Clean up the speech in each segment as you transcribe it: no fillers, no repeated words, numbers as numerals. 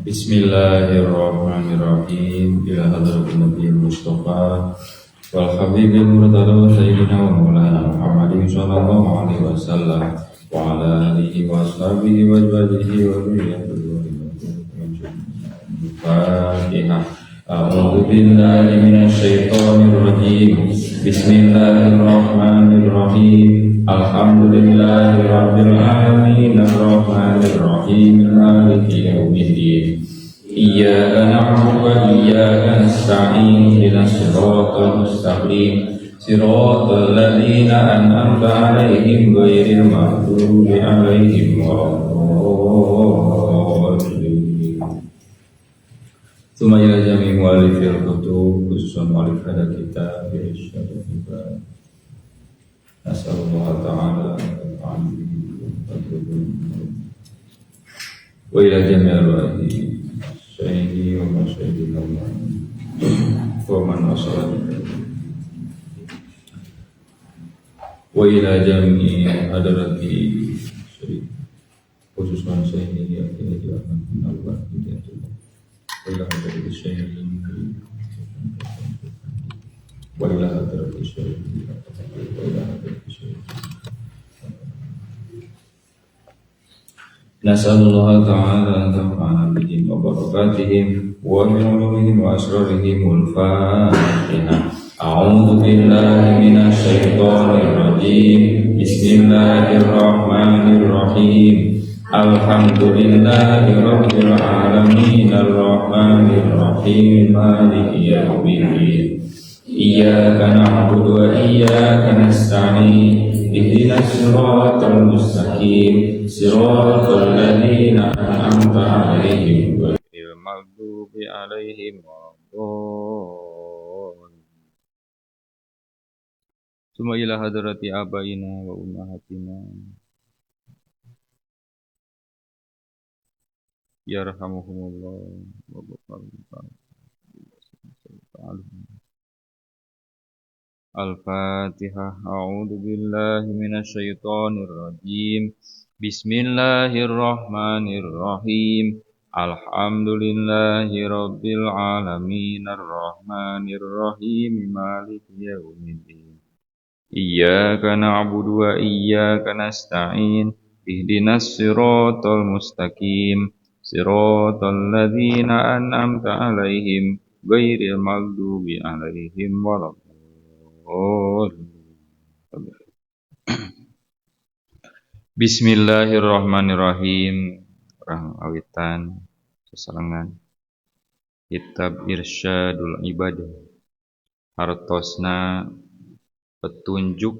Bismillahirrahmanirrahim. Ila hadratin Nabi Mustafa wal Habibil Murtada Sayyidina wa Maulana Muhammadin sallallahu alaihi wasallam wa ala alihi wa ashabihi wa azwajihi wa dzurriyyatihi. Fatihah. A'udzu billahi minasy syaithanir rajim. Bismillahirrahmanirrahim. Alhamdulillahi rabbil alamin arrahmanir rahim maliki yaumiddin. Iyyaka na'budu wa iyyaka nasta'in ihdinas siratal mustaqim siratal ladzina an'amta 'alaihim ghairil maghdubi 'alaihim waladdallin. Tsumma ila jami' mu'allifil kutub khususan mu'allif hadzal kitab Irsyadul Ibad. Nasallallahu ta'ala wa ila jami' arwahi syaihi wa masyayidina wa man wasala wa ila jami' hadrati syaihi khususan syaihi akhirnya Allah hidayatullah wa ila hadrati syaihi wa ila hadrati syaihi wa ila hadrati syaihi. Nasallallahu ta'ala an tanfa'ana bihim wa barakatihim wa min ulumihim wa asrarihim. Al-Fatihah. A'udzu billahi minasy syaithanir rajim. Bismillahirrahmanirrahim. Alhamdulillahi rabbil alamin arrahmanir rahim maliki yaumiddin. Iyyaka na'budu wa iyyaka nasta'in ihdinas siratal mustaqim siratal ladzina an'amta 'alaihim ghairil maghdubi 'alaihim waladdallin. Tsumma ila hadrati abaina wa ummahatina yarhamuhumullah wa ghafara. Al-Fatihah. A'udzu billahi minasy syaithanir rajim. Bismillahirrahmanirrahim. Alhamdulillahi rabbil alamin arrahmanir rahim maliki yaumiddin. Iyyaka na'budu wa iyyaka nasta'in ihdinas siratal mustaqim siratal ladzina an'amta 'alaihim ghairil maghdubi 'alaihim waladdallin. Bismillahirrahmanirrahim. Urang awitan sesarengan Kitab Irsyadul Ibad, hartosna petunjuk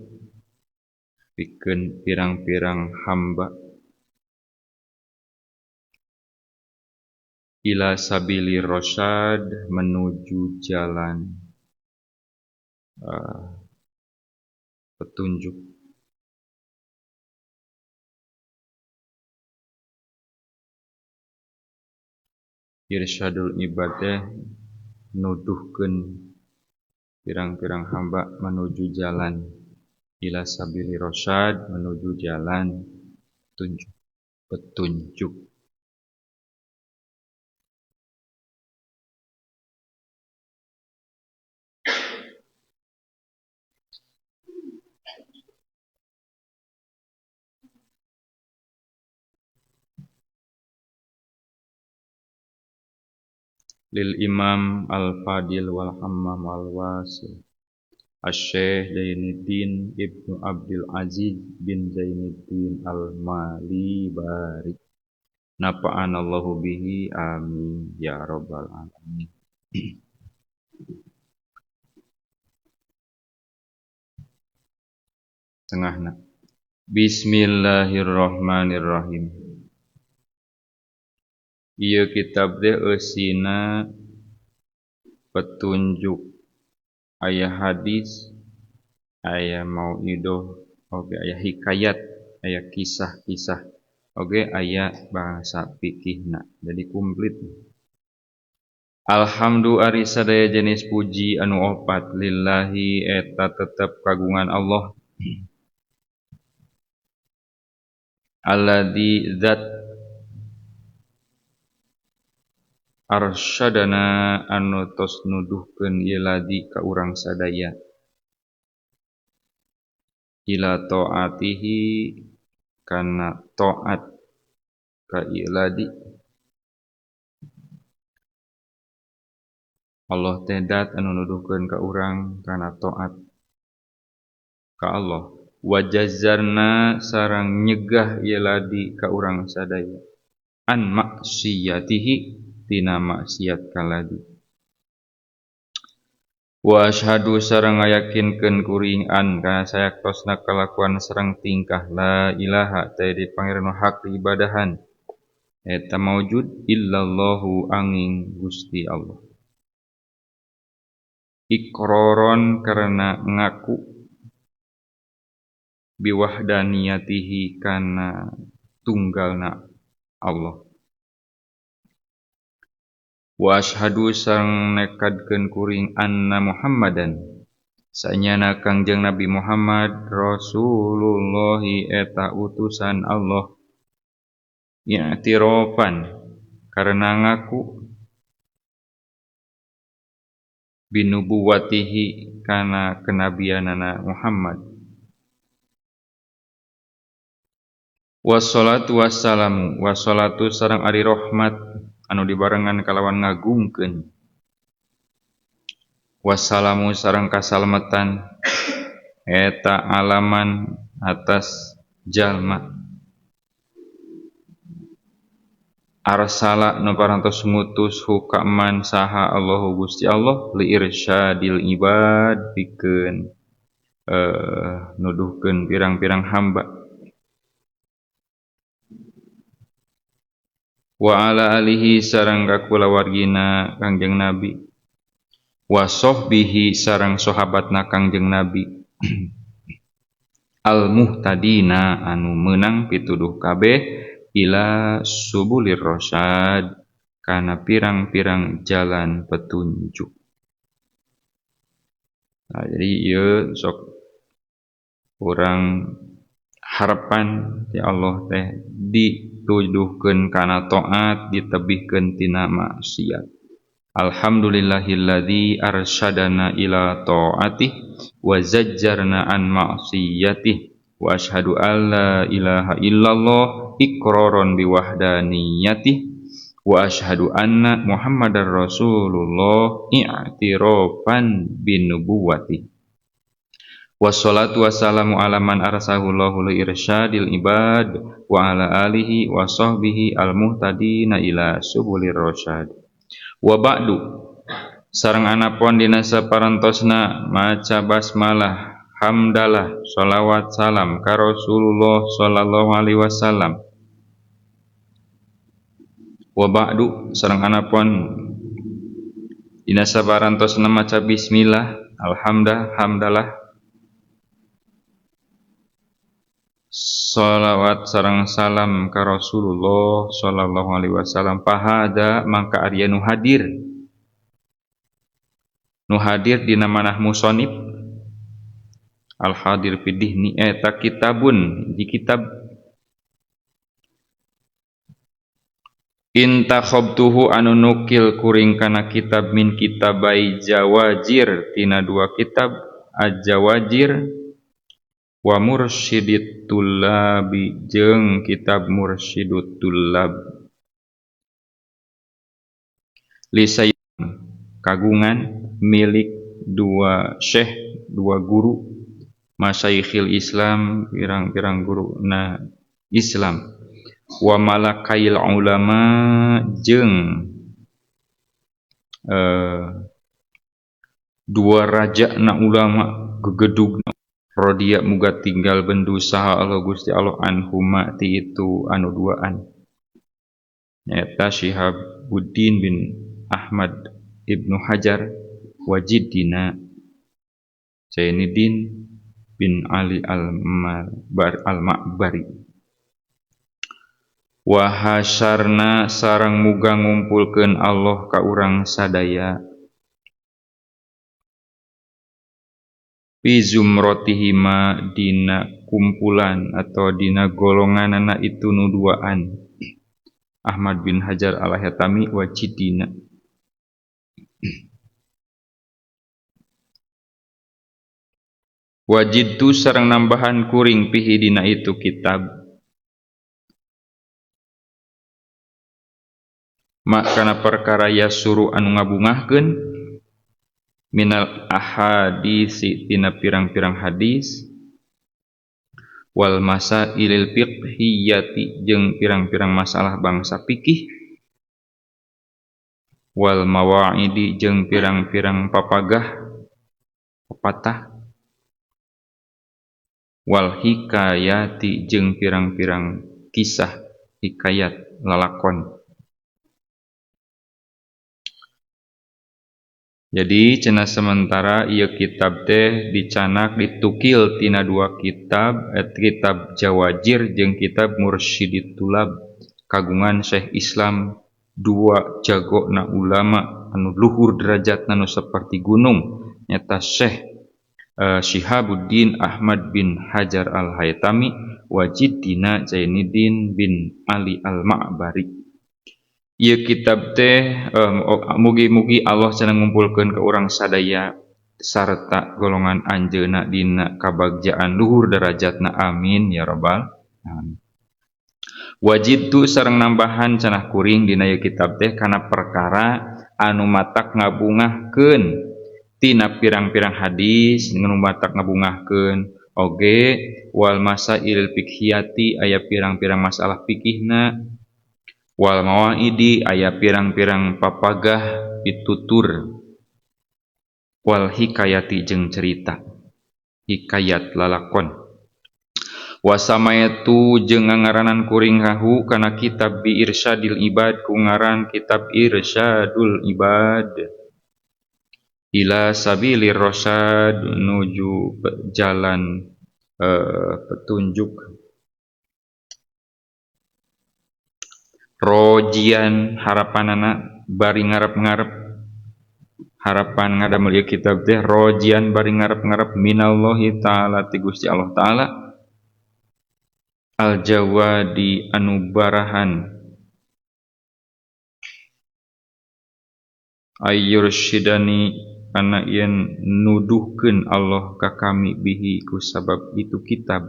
pikeun pirang-pirang hamba ila sabilir rasyad, menuju jalan petunjuk. Irsyadul Ibad teh nuduhkeun pirang-pirang hamba menuju jalan ila sabili rasyad, menuju jalan petunjuk. Lil Imam Al-Fadil wal Hammam Al-Wasil Asy-Syaikh Zainuddin Ibnu Abdul Aziz bin Zainuddin Al-Malibari. Nafa'anallahu bihi amin ya rabbal alamin. Tengahna. Bismillahirrahmanirrahim. Ieu kitab teh eusina petunjuk, aya hadis, aya mauidah, oge aya hikayat, aya kisah-kisah, oge aya bahasa fikihna. Jadi komplit. Alhamdu ari sadaya jenis puji anu opat lillahi eta tetep kagungan Allah. Alladzi zat Arsyadana anu tos nuduhkeun ieu ladi ka urang sadaya ila taatihi kana taat ka ieu ladi. Allah teh dat anu nuduhkeun ka urang kana taat ka Allah. Wajazarna sareng nyegah ieu ladi ka urang sadaya an maksiatihi tina maksiat kaladi. Wa asyhadu sareng ngayakinkeun kuring an kana sayaktosna kalakuan sareng tingkah la ilaha teh di pangeran hak diibadahan eta maujud illallahu angin Gusti Allah. Iqraron karena ngaku biwahdaniyatihi kana tunggalna Allah. Wa asyhadu sareng nekadkeun kuring anna Muhammadan sanyana Kangjeng Nabi Muhammad Rasulullahi eta utusan Allah. I'tirafan karena ngaku binubuwatihi kana kenabianana Muhammad. Wassalatu wassalamu wassalatu sareng ari rahmat anu dibarengan kalawan ngagungkeun wassalamu sareng kasalmetan eta alaman atas jalma arsala nu parantos ngutus hukaman saha Allahu Gusti Allah li irsyadil ibad pikeun nuduhkeun pirang-pirang hamba. Wa ala alihi sareng kakulawargina Kangjeng Nabi wa sahbihi sareng sahabatna Kangjeng Nabi al muhtadina anu meunang pituduh kabeh ila subulir rasyad kana pirang-pirang jalan petunjuk. Nah, jadi ieu sok urang harapan ti Allah teh dituduhkeun kana taat ditebihkeun tina maksiat. Alhamdulillahilladzi arsyadana ila taatih wa zajjarna an ma'siyatih wa asyhadu alla ilaha illallah iqraran biwahdaniyatih wa asyhadu anna Muhammadar Rasulullah i'tirafan binubuwatih. Wassalatu wassalamu ala man arsalahullahu li irsyadil ibad wa ala alihi wa sahbihi al-muhtadina ila subulir rasyad. Wa ba'du sareng anapun dina saparantosna maca basmalah hamdalah sholawat salam ka Rasulullah sallallahu alaihi wasallam. Wa ba'du sareng anapun dina saparantosna maca bismillah alhamdah hamdalah sholawat sareng salam ka Rasulullah sallallahu alaihi wasallam. Pahada mangka arya nu hadir dina manah musonib al hadir fidihni eta kitabun di kitab intakhabtuhu anu nukil kuring kana kitab min kitabai jawajir tina dua kitab az-jawajir wa mursyidit tullabi jeung kitab mursyidut tullab li kagungan milik dua syekh dua guru masyaikhil Islam pirang-pirang guru na Islam wa malakail ulama jeung dua raja na ulama gegedug rodia muga tinggal bendu saha Allah Gusti Allah anhuma ti itu anu duaan nyaeta Syihabuddin bin Ahmad Ibnu Hajar Wajidina Zainuddin bin Ali Al-Ma'bari. Wa hasyarna sareng muga ngumpulkeun Allah ka urang sadaya fi zumratihima dina kumpulan atau dina golonganana itu nu duaan Ahmad bin Hajar Al-Haytami wa Jidina. Wajidtu sareng nambahan kuring pihi dina itu kitab makana perkara yasuru anu ngabungahkeun minal ahadisi tina pirang-pirang hadis wal masailil fiqhiyati jeung pirang-pirang masalah bangsa fikih wal mawaidi jeung pirang-pirang papagah pepatah wal hikayati jeung pirang-pirang kisah hikayat lalakon. Jadi cenah sementara ieu kitab teh dicanak ditukil tina dua kitab, kitab Jawajir jeung kitab Mursyidit Tulab kagungan Syekh Islam, dua jagona ulama anu luhur derajatna nu saperti gunung nyata Syekh Syihabuddin Ahmad bin Hajar Al-Haytami Wajiddina Zainuddin bin Ali Al-Ma'bari. Ieu kitab teh mugi-mugi Allah cenah ngumpulkeun ka urang sadaya sarta golongan anjeunna dina kabagjaan luhur derajatna, amin ya rabbal alamin. Wajidtu sareng nambahan cenah kuring dina ieu kitab teh kana perkara anu matak ngabungahkeun tina pirang-pirang hadis anu matak ngabungahkeun oge wal masail fiqhiyati aya pirang-pirang masalah fikihna wal mawaidi aya pirang-pirang papagah pitutur wal hikayati jeung cerita hikayat lalakon wasamayatu jeung ngangaranan kuring hahu kana kitab bi irsyadil ibad ku ngaran kitab Irsyadul Ibad ila sabilir rasyad nuju jalan petunjuk rojian harapanana bari ngarep-ngarep harapan ngadamel ieu kitab teh rojian bari ngarep-ngarep minallahi ta'ala ti Gusti Allah ta'ala al jawadi anu barahan ayyursyidani kana yen nuduhkeun Allah ka kami bihi ku sabab itu kitab.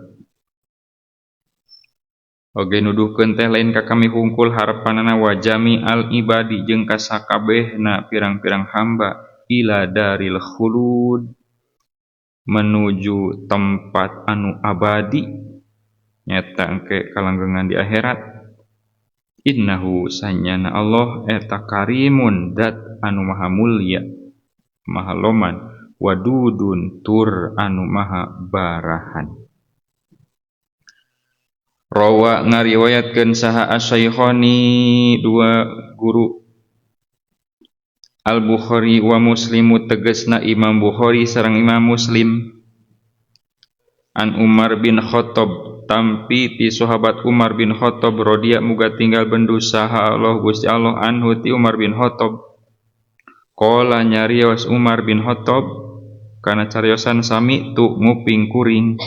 Oge nuduhkeun teh lain ka kami hungkul harapanana wa jami al ibadi jeung ka sakabehna pirang-pirang hamba ila daril khulud menuju tempat anu abadi nyata engke kalanggengan di akhirat. Innahu sanyana Allah eta karimun dat anu maha mulia maha loman wadudun tur anu maha barahan. Rawa ngariwayatkeun saha asy-Syaikhani dua guru Al-Bukhari wa Muslimu tegasna Imam Bukhari sareng Imam Muslim an Umar bin Khattab tampi ti sahabat Umar bin Khattab radhia muga tinggal bendu saha Allah Gusti Allah anhu ti Umar bin Khattab. Qala nyarios Umar bin Khattab kana cariosan sami tu nguping kuring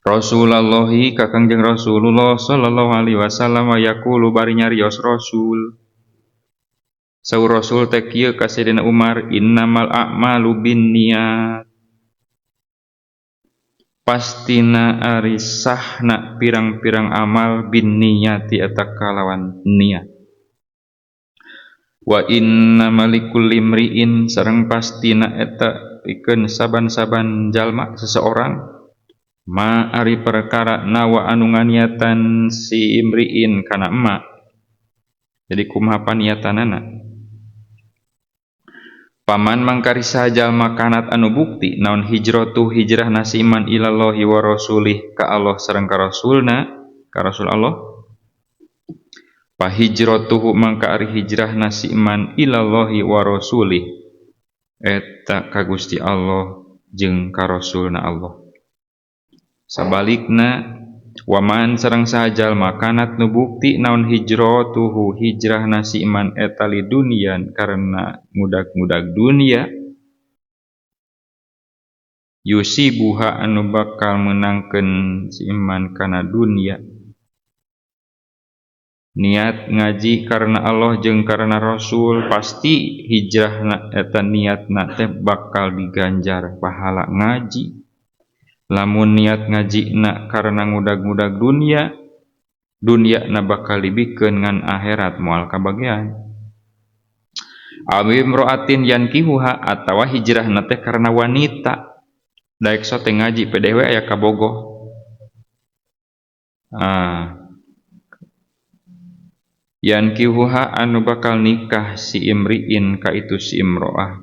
Rasulullahi ka Kangjeng Rasulullah sallallahu alaihi wasallam yaqulu bari nyarios Rasul. Saur Rasul teh kieu ka Sayyidina Umar, innamal a'malu binniyat. Pastina ari sahna pirang-pirang amal binniyati eta kalawan niat. Wa innamal likulli imri'in sareng pastina eta pikeun saban-saban jalma seseorang ma ari perkara nawa anu nganiatan si imri'in kana emak. Jadi kumaha paniatanana? Paman mangkari sajalma kanat anu bukti naon hijratu hijrah nasiman ilallahi wa rasulih ka Allah sareng ka rasulna ka rasul Allah. Pahijratuhu mangka ari hijrah nasiman ilallahi wa rasulih eta ka Gusti Allah jeung ka rasulna Allah. Sabalikna waman sareng sajalma kanat nu bukti naon hijratuhu hijrah nasiman eta li dunian karena ngudag-ngudag dunia yusibuha anu bakal menangkeun si iman kana dunia Niat ngaji karena Allah jeung karena Rasul pasti hijrahna eta niatna teh bakal diganjar pahala ngaji. Lamun niat ngajina karena ngudag-ngudag dunia, dunia na bakal dibikeun ngan akhirat moal kabagean. Awi imroatin yankihuha atawa hijrahna teh karena wanita. Daek so teh ngaji PDW aya kabogoh. Yankihuha anu bakal nikah si imriin ka itu si imroah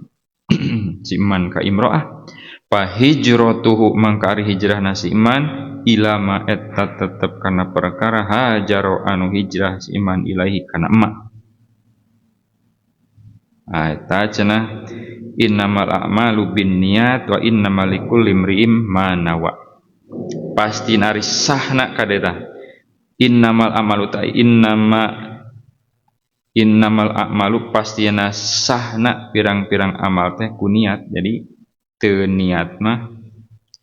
si iman ka imroah fa hijratuhu mangka ari hijrahna si iman ilama eta tetep kana perkara hajaro anu hijrah si iman ilahi kana emak. Eta cenah innamal a'malu binniyat wa innamal likulli imri'in ma nawa. Pasti ari sahna kadeta innamal amalu ta innamal a'malu pastina sahna pirang-pirang amal teh ku niat. Jadi teu niat mah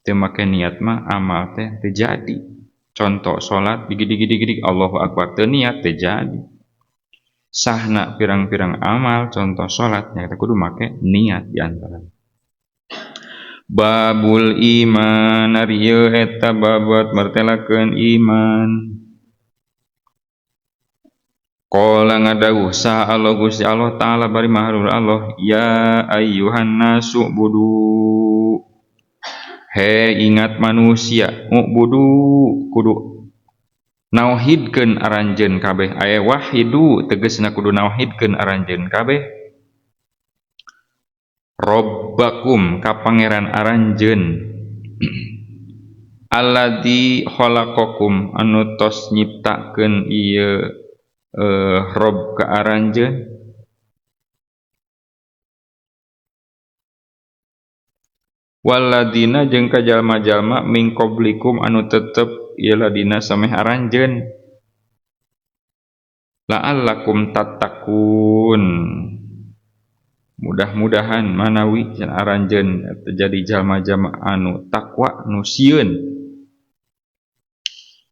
teu make niat mah amal teh teu jadi. Contoh salat digi-digi-digi Allahu akbar teu niat teu jadi. Sahna pirang-pirang amal contoh salat nya kudu make niat di antara. Babul iman ari ieu eta babat martelakeun iman. Qala ngadawuh saha Allah Gusti Allah Ta'ala bari maha luhur Allah, ya ayyuhan nasu budu, he ingat manusia, ubudu kudu nauhidkeun aranjeun kabeh, aya wahidu tegasna kudu nauhidkeun aranjeun kabeh, Robbakum ka pangeran aranjeun, alladzi khalaqakum anu tos nyiptakeun ieu Rob ka aranjeun, waladina jeung ka jalma-jalma min qablikum anu tetep ieu ladina sameh aranjeun, la'allakum tattaqun mudah-mudahan manawi aranjeun jadi jalma-jalma anu takwa nu sieun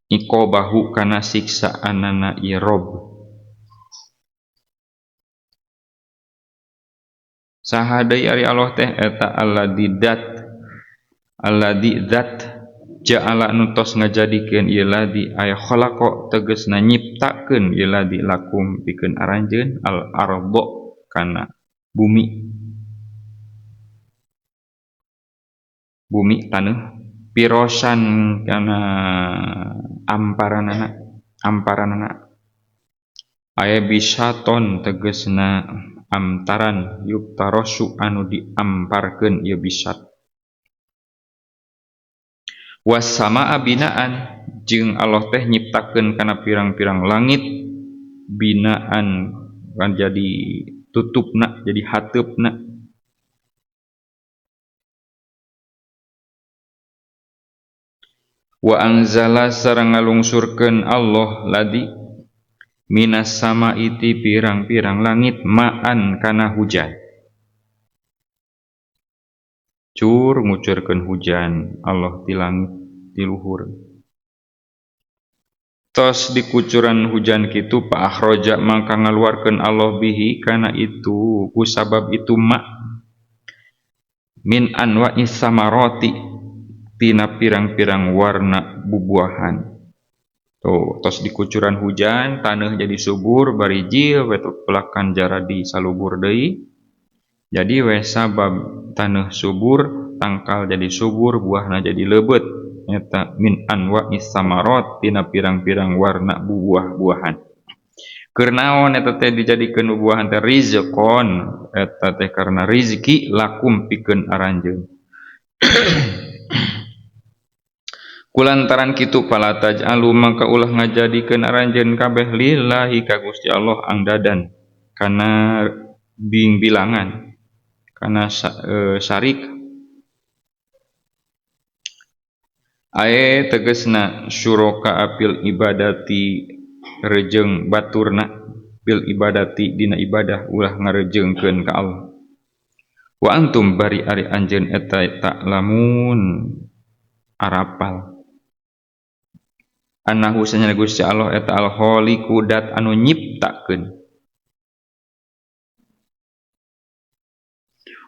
iqabahu kana siksaanana ieu Rob. Saha deui ari Allah teh eta alladzi dzat ja'ala nu tos ngajadikeun ieu ladzi aya khalaqa tegasna nyiptakeun ieu ladzi lakum pikeun aranjeun al ardo kana bumi, bumi taneuh pirosan kana amparanana, amparanana aya bisaton tegasna amtaran yuktarosu anu diamparkeun ieu bisat, wasamaa binaan jeung Allah teh nyiptakeun kana pirang-pirang langit binaan kan jadi tutupna jadi hateupna, wa anzala sareng ngalungsurkeun Allah ladi minas sama iti pirang-pirang langit ma'an kana hujan, cur ngucurkeun hujan Allah ti langit ti luhur, tos dikucuran hujan kitu fa akhraja mangka ngaluarkeun Allah bihi kana itu ku sabab itu ma min anwa'i samarati tina pirang-pirang warna bubuahan. Tuh, tos dikucuran hujan, taneuh jadi subur, barijil, we pelakan jaradi salubur deui. Jadi we sabab taneuh subur, tangkal jadi subur, buahna jadi leubet. Eta min anwa'is samarot tina pirang-pirang warna buah-buahan. Keur naon eta teh dijadikeun bubuahan teh rizqon, eta teh karena rizki lakum pikeun aranjeun. Kulantaran kitu fala taj'alu maka ulah ngajadikeun aranjeun kabeh lillahi ka Gusti Allah angdadan kana bingbilangan kana sarik ae tegasna syuraka apil ibadati rejeng baturna bil ibadati dina ibadah ulah ngarejengkeun ka Allah wa antum bari ari anjeun eta ta'lamun arapal. Annahu sanyana Gusti Allah eta al-Khaliqu dat anu nyiptakeun.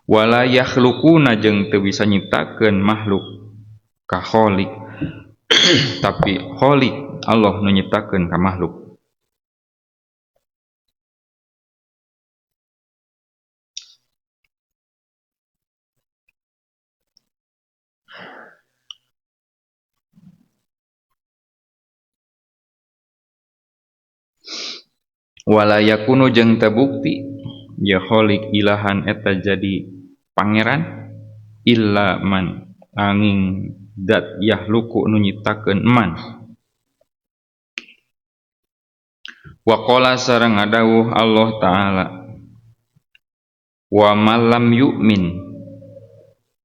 Wala yakhluquna jeung teu bisa nyiptakeun makhluk ka Khaliq. Tapi Khaliq Allah nu nyiptakeun ka makhluk. Wala yakunu jeung teu bukti ya Khaliq ilahan eta jadi pangeran illa man angin dat yahluku nu nyiptakeun man. Wa qala sareng ngadawuh Allah Ta'ala wa man lam yu'min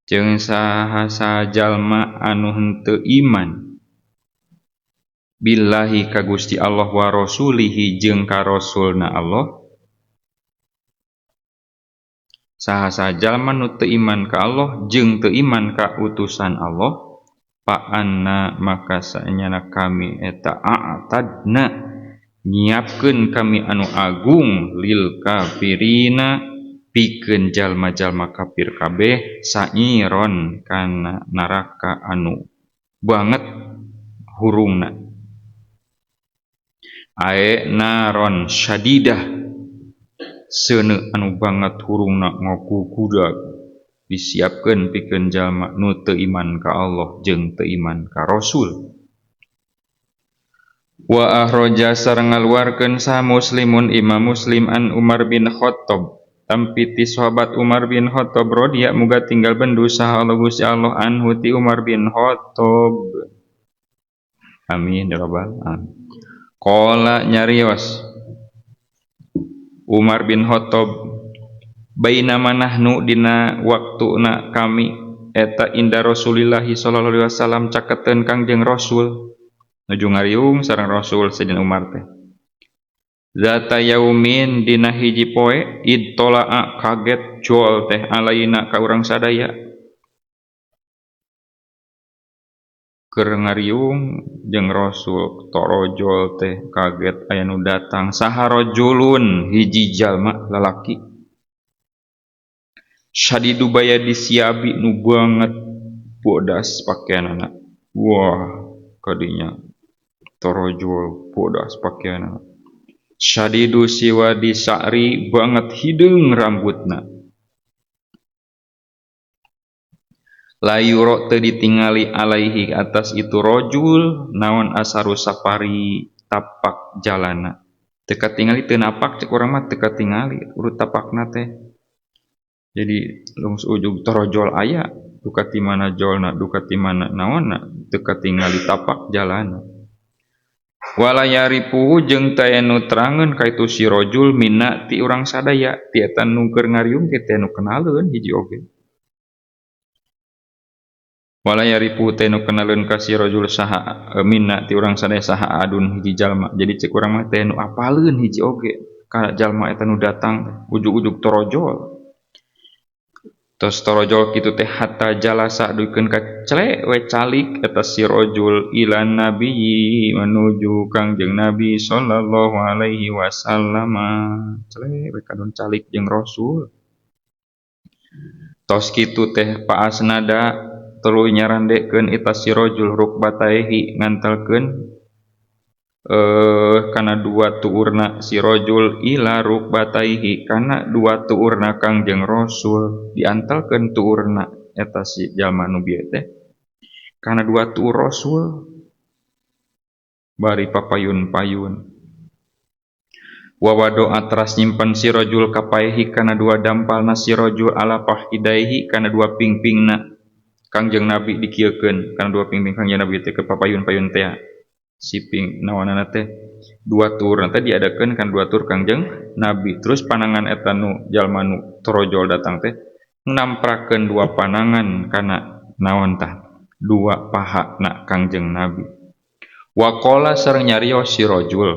jeung saha jalma anu henteu iman billahi ka Gusti Allah wa rasulihi jeung ka rasulna Allah. Saha jalma nu teu iman ka Allah jeung teu iman ka utusan Allah, fa anna maka saenyana kami eta a'tadna nyiapkeun kami anu agung lil kafirina pikeun jalma-jalma kafir kabeh sa'iron kana neraka anu banget hurungna. Ae naron syadidah seuneu anu banget hurungna ngagugudag disiapkeun pikeun jalma nu teu iman ka Allah jeung teu iman ka Rasul. Wa ahroja sareng ngaluarkeun saha Muslimun Imam Muslim an Umar bin Khattab tampi ti sahabat Umar bin Khattab radhiyallahu muga tinggal bendu saha Allah Gusti Allah anhu ti Umar bin Khattab. Amin ya rabbal alamin. Qala nyarios Umar bin Khattab bainama nahnu dina waktuna kami eta inda Rasulillah sallallahu alaihi wasallam caketeun Kangjeng Rasul nuju ngariung sareng Rasul Sayyidina Umar teh. Zata yaumin dina hiji poe idtola'a kaget jol teh alaina ka urang sadaya. Keur ngariung jeung Rasul torojol teh kaget aya nu datang saha rajulun hiji jalma lalaki syadidu baya disiabi nu banget bodas pakaianana. Wah kadinya torojol bodas pakaianana. Syadidu siwadi sa'ri banget hideung rambutna. Layuro teu ditingali alaihi atas itu rojul naon asaru safari tapak jalana. Teu katingali teu napak cek urang mah teu katingali urut tapakna teh. Jadi lungs ujug torojol aya duka ti mana jolna duka ti mana naonna teu katingali tapak jalana. Wala yaripuhu jeung teu nu terangeun ka itu si rojul mina ti urang sadaya ti eta nu keur ngariung teh teu nu kenaleun hiji oge. Wala yaripu teh nu kenaleun ka si rajul saha minna ti urang sadaya saha adun hiji jalma. Jadi cek urang mah teh nu apaleun hiji oge ka jalma eta nu datang ujug-ujug torojol. Tos torojol kitu teh hatta jalasa duikeun ka cele we calik eta si rajul ila nabi menuju Kangjeng Nabi sallallahu alaihi wasallam. Cele we kadon calik jeung Rasul. Tos kitu teh paasnada tuluy nyarandekeun eta si rajul rukbataihi ngantelkeun kana dua tuurna si rajul ila rukbataihi kana dua tuurna Kangjeng Rasul diantelkeun tuurna eta si jalma nu bieu teh kana dua tuur Rasul bari papayun-payun. Wa wadoa teras nyimpen si rajul kapaihi kana dua dampalna si rajul ala fahidaihi kana dua pingpingna Kangjeng Nabi dikieukeun kana dua pingping Kangjeng Nabi teh ke papayun-payun teh si ping naonana teh dua tur teh diadakeun kan dua tur Kangjeng Nabi. Terus panangan eta nu jalma nu torojol datang teh namprakeun dua panangan kana naon tah dua paha na Kangjeng Nabi. Wa qala sareng nyarios si rajul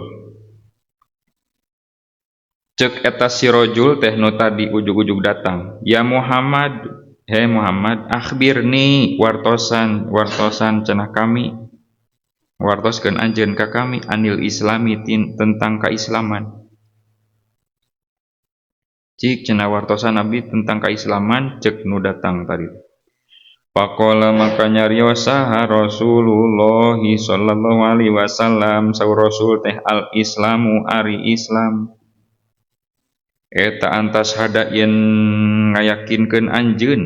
cek eta si rajul teh nu tadi ujug-ujug datang, ya Muhammad, hei Muhammad, akhbirni wartosan wartosan cenah kami. Wartoskeun anjeun ka kami anil islami tentang kaislaman. Cik cenah wartosan Nabi tentang kaislaman cek nu datang tadi. Faqala maka nyarios saha Rasulullah sallallahu alaihi wasallam saur Rasul teh al islamu ari Islam. Eta antas hada yen ngayakinkeun anjeun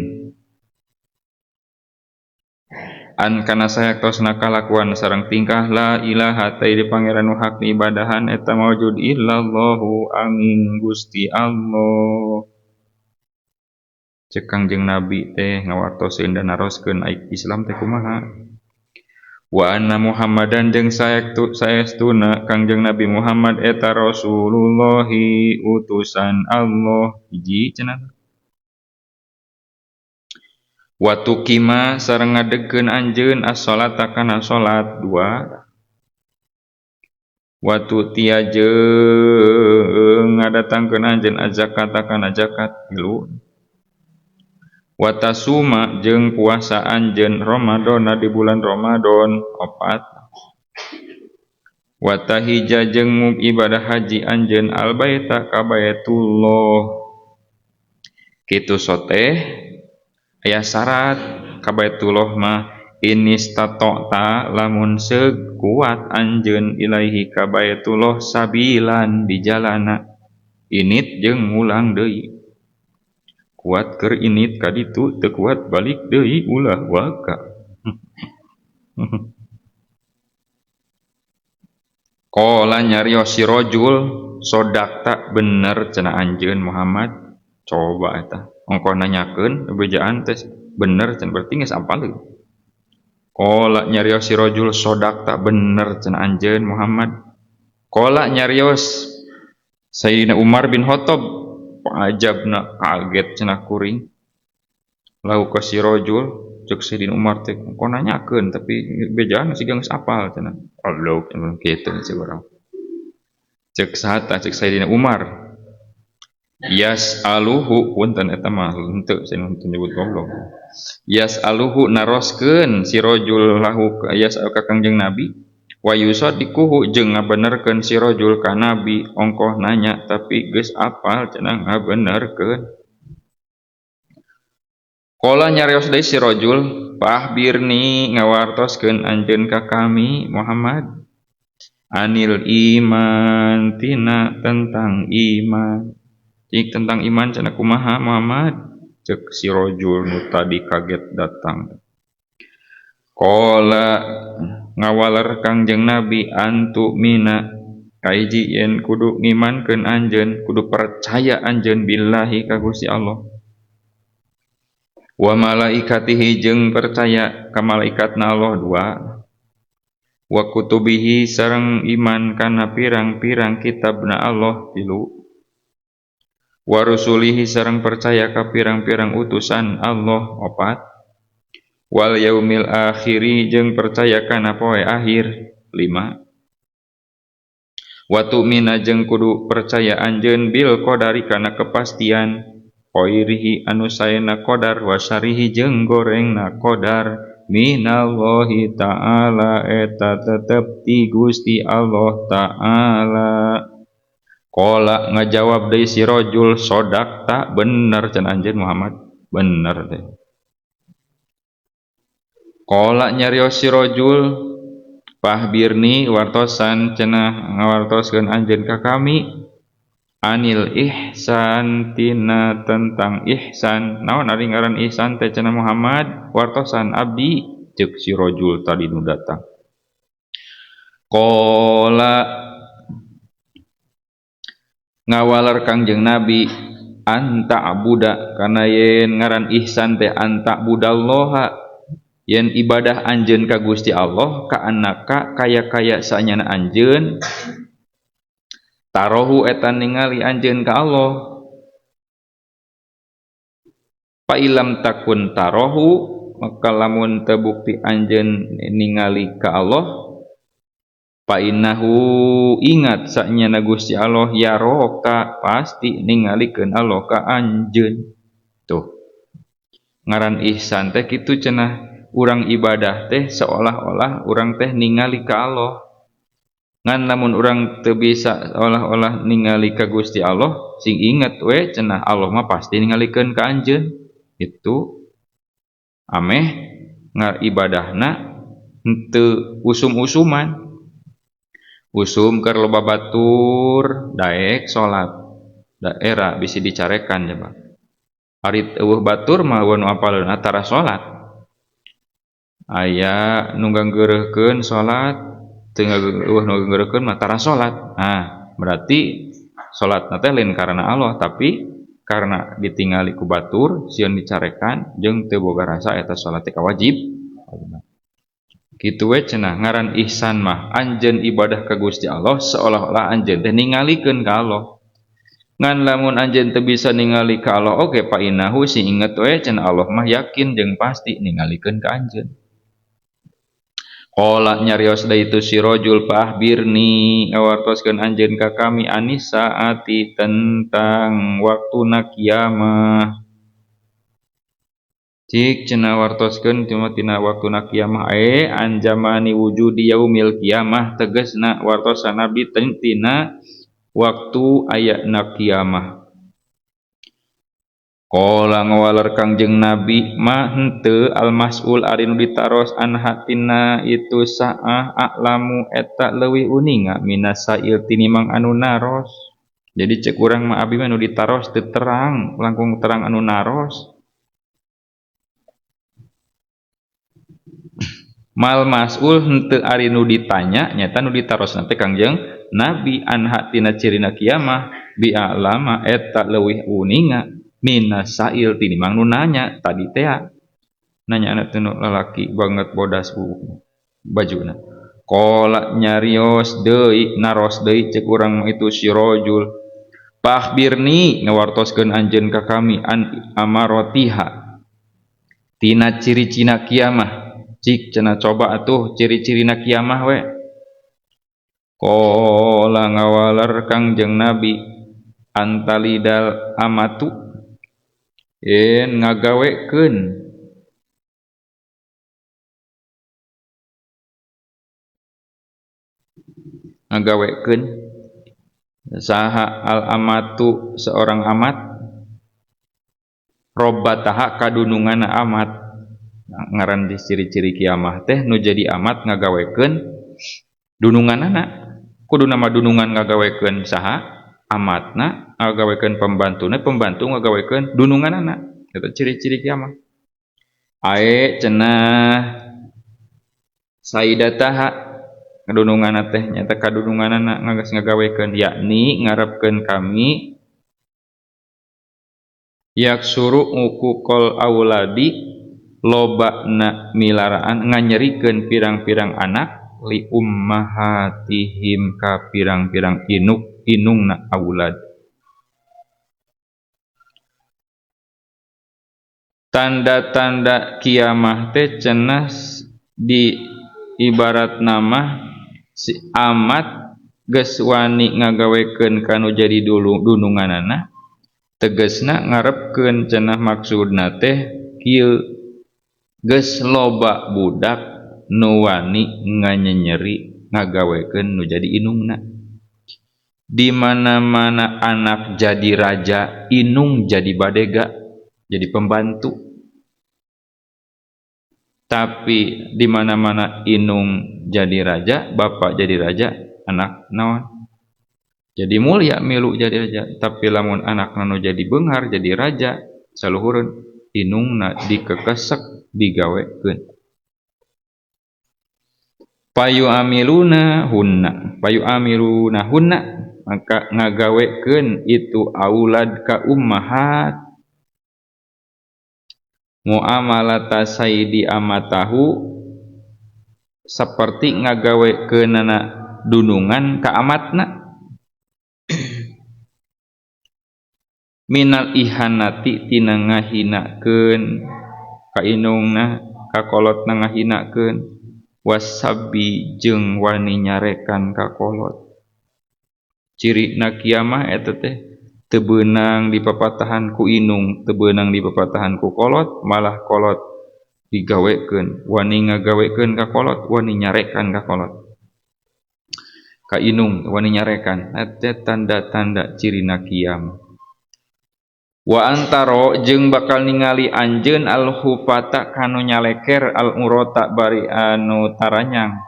an kana sayaktosna kalakuan sareng tingkah la ilaha ta di pangeran nu hak diibadahan eta maujud illallahu angin Gusti Allah. Cek Kangjeng Nabi teh ngawartoseun dan naroskeun Islam teh kumaha. Wa anna Muhammadan jeung saestuna Kangjeng Nabi Muhammad eta Rasulullahi utusan Allah hiji cenah. Wa tuqima sareng ngadegkeun anjeun as-salata kana salat dua. Wa tu'tiya jeung ngadatangkeun anjeun az-zakata kana zakat tilu. Wa tasuma jeung puasa anjeun Ramadhana di bulan Ramadan opat. Wa tahija jeung ibadah haji anjeun al-baita ka Baitullah. Kitu soteh aya syarat ka Baitullah mah inistata'ta lamun seug kuat anjeun ilaihi ka Baitullah sabilan di jalana init jeung mulang deui. Kuat keur init ka ditu teu kuat balik deui ulah waka. Qala nyarios si rajul sodakta bener cenah anjeun Muhammad. Coba eta ongkoh nanyakeun bejaan teh bener cenah berarti geus apaleun. Qala nyarios si rajul sodakta bener cenah anjeun Muhammad. Qala nyarios Sayyidina Umar bin Khattab ajabna kaget cenah kuring lau ka si rajul cek Sayyidina Umar teh kok nanyakeun tapi bejaan siga geus apal cenah goblok cenah kitu sih urang cek saha tah cek Sayyidina Umar yas aluhu punten eta mah henteu saya henteu nyebut goblok yas aluhu naroskeun si rajul lahu yas ka Kangjeng Nabi wa yusaddiquhu jeung ngabenerkeun si rajul ka Nabi ongkoh nanya tapi geus apal cenah ngabenerkeun. Qala nyarios deui si rajul fahbirni ngawartoskeun anjeun ka kami Muhammad anil iman tina tentang iman. Cik tentang iman cenah kumaha Muhammad cek si rajul nu tadi kaget datang. Qala ngawaler Kangjeng Nabi antu mina kaiji yen kudu ngimankeun anjeun kudu percaya anjeun billahi ka Gusti Allah wa malaikatihi jeung percaya ka malaikatna Allah dua wa kutubihi sareng iman kana pirang-pirang kitabna Allah tilu wa rusulihi sareng percaya ka pirang-pirang utusan Allah opat wal yaumil akhiri jeung percaya kana poe akhir lima wa tu'mina jeung kudu percaya anjeun bil qadari kana kepastian khairihi anu saena qadar wa syarihi jeung gorengna qadar minallahi ta'ala eta tetep ti Gusti Allah ta'ala. Qala ngajawab deui si rajul sodakta bener cenah anjeun Muhammad bener teh. Qala nyarios si rajul fahbirni wartosan cenah ngawartoskeun anjeun ka kami anil ihsan tina tentang ihsan. Naon ari ngaran ihsan teh cenah Muhammad wartosan abdi ceuk si rajul tadi nu datang. Qala ngawaler Kangjeng Nabi anta abuda kana yen ngaran ihsan teh anta budallaha yen ibadah anjeun ka Gusti Allah ka anaka kaya-kaya sanyana anjeun tarohu eta ningali anjeun ka Allah fa ilam takun tarohu maka lamun teu bukti anjeun ningali ka Allah fa innahu ingat sanyana Gusti Allah yaroka pasti ningalikeun Allah ka anjeun. Tuh ngaran ihsan teh kitu cenah Urang ibadah teh seolah-olah urang teh ningali ka Allah. Ngan lamun urang teu bisa seolah-olah ningali ka Gusti Allah, sing inget we cenah Allah mah pasti ningalikeun ka anjeun. Itu ameh ngaribadahna henteu usum-usuman. Usum keur loba batur daek salat. Daerah bisi dicarekan coba. Ari eueuh batur mah eueuh nu apaleunna tara salat. Aya nu nganggeureuhkeun salat, teu eueuh nu nganggeureuhkeun mah tara salat. Nah, berarti salatna teh lain karena Allah tapi karena ditingali ku batur sieun dicarekan jeung teu boga rasa eta salat teh kawajib. Kitu we cenah ngaran ihsan mah anjeun ibadah ka Gusti Allah seolah-olah anjeun teh ningalikeun ka Allah. Ngan lamun anjeun teu bisa ningali ka Allah oge pa innahu sing inget we cenah Allah mah yakin jeung pasti ningalikeun ka anjeun. Qala nyarios deui itu si rajul fahbirni ngawartoskeun anjeun ka kami anis saati tentang waktuna kiamah. Cik cenah wartoskeun cuma tina waktuna kiamah anjamani wujudi yaumil kiamah tegasna wartosan Nabi tina waktu ayana kiamah. Qala ngawaler Kangjeng Nabi ma henteu al-mas'ul ari nu ditaros an hatina itu saah a'lamu eta leuwih uninga minasail tinimang anu naros. Jadi cek urang mah abi mah nu ditaros teu terang, langkung terang anu naros. Mal mas'ul henteu ari nu ditanya nyata nu ditaros teh Kangjeng Nabi an hatina cirina kiamah bi a'lama eta leuwih uninga minasail tinimang nu nanya tadi teh nanya anak teu lalaki banget bodas bajuna. Qala nyarios deui naros deui cek urang itu si rajul fahbirni ngawartoskeun anjeun ka kami an amarotiha tina ciri-cina kiamah. Cik cenah coba atuh ciri-cirina kiamah we. Qala ngawaler Kangjeng Nabi antalidal amatu yen ngagawekeun saha al amatu seorang amat robataha kadununganna amat. Ngaran di ciri-ciri kiamah teh nu jadi amat ngagawekeun dununganana. Kudu nama dunungan ngagawekeun saha amatna, ngagawekeun pembantuna, pembantu ngagawekeun dununganana. Eta ciri-ciri kiamah. Ae cenah saidataha kadununganna teh nyata kadununganana ngagas ngagawekeun yakni ngarepkeun kami yaksuru uquqal auladi lobana milaraan nganyerikeun pirang-pirang anak li ummahatihim ka pirang-pirang inuk inungna aulad. Tanda-tanda kiamah teh cenah di ibarat nama si amat geus wani ngagawekeun kanu jadi dulu dununganana tegasna ngarepkeun cenah maksudna teh kieu geus loba budak nu wani nganyenyeri ngagawekeun nu jadi inungna. Di mana-mana anak jadi raja, inung jadi badega, jadi pembantu. Tapi di mana-mana inung jadi raja, bapak jadi raja, anak naon? Jadi mulia milu jadi raja. Tapi lamun anak nu jadi beunghar jadi raja, saluhureun inungna dikekesek digawekeun. Payu amiluna hunna, payu amiluna hunna, maka ngagawekeun itu aulad ka ummahat. Muamalata sayyidi amatahu seperti ngagawekeunana dunungan ka amatna. Minal ihanati tina ngahinakeun ka inungna ka kolotna ngahinakeun wasabi jeung wani nyarekan ka kolot. Cirina kiamah eta teh teu beunang dipapatahan ku inung, teu beunang dipapatahan ku kolot, malah kolot Digawekeun, wani ngagawekeun ka kolot, wani nyarekan ka kolot. Ka inung wani nyarekan, eta tanda-tanda cirina kiamat. Wa antaro jeung bakal ningali anjeun al-hufata kanu nyaleker al-urata bari anu taranyang.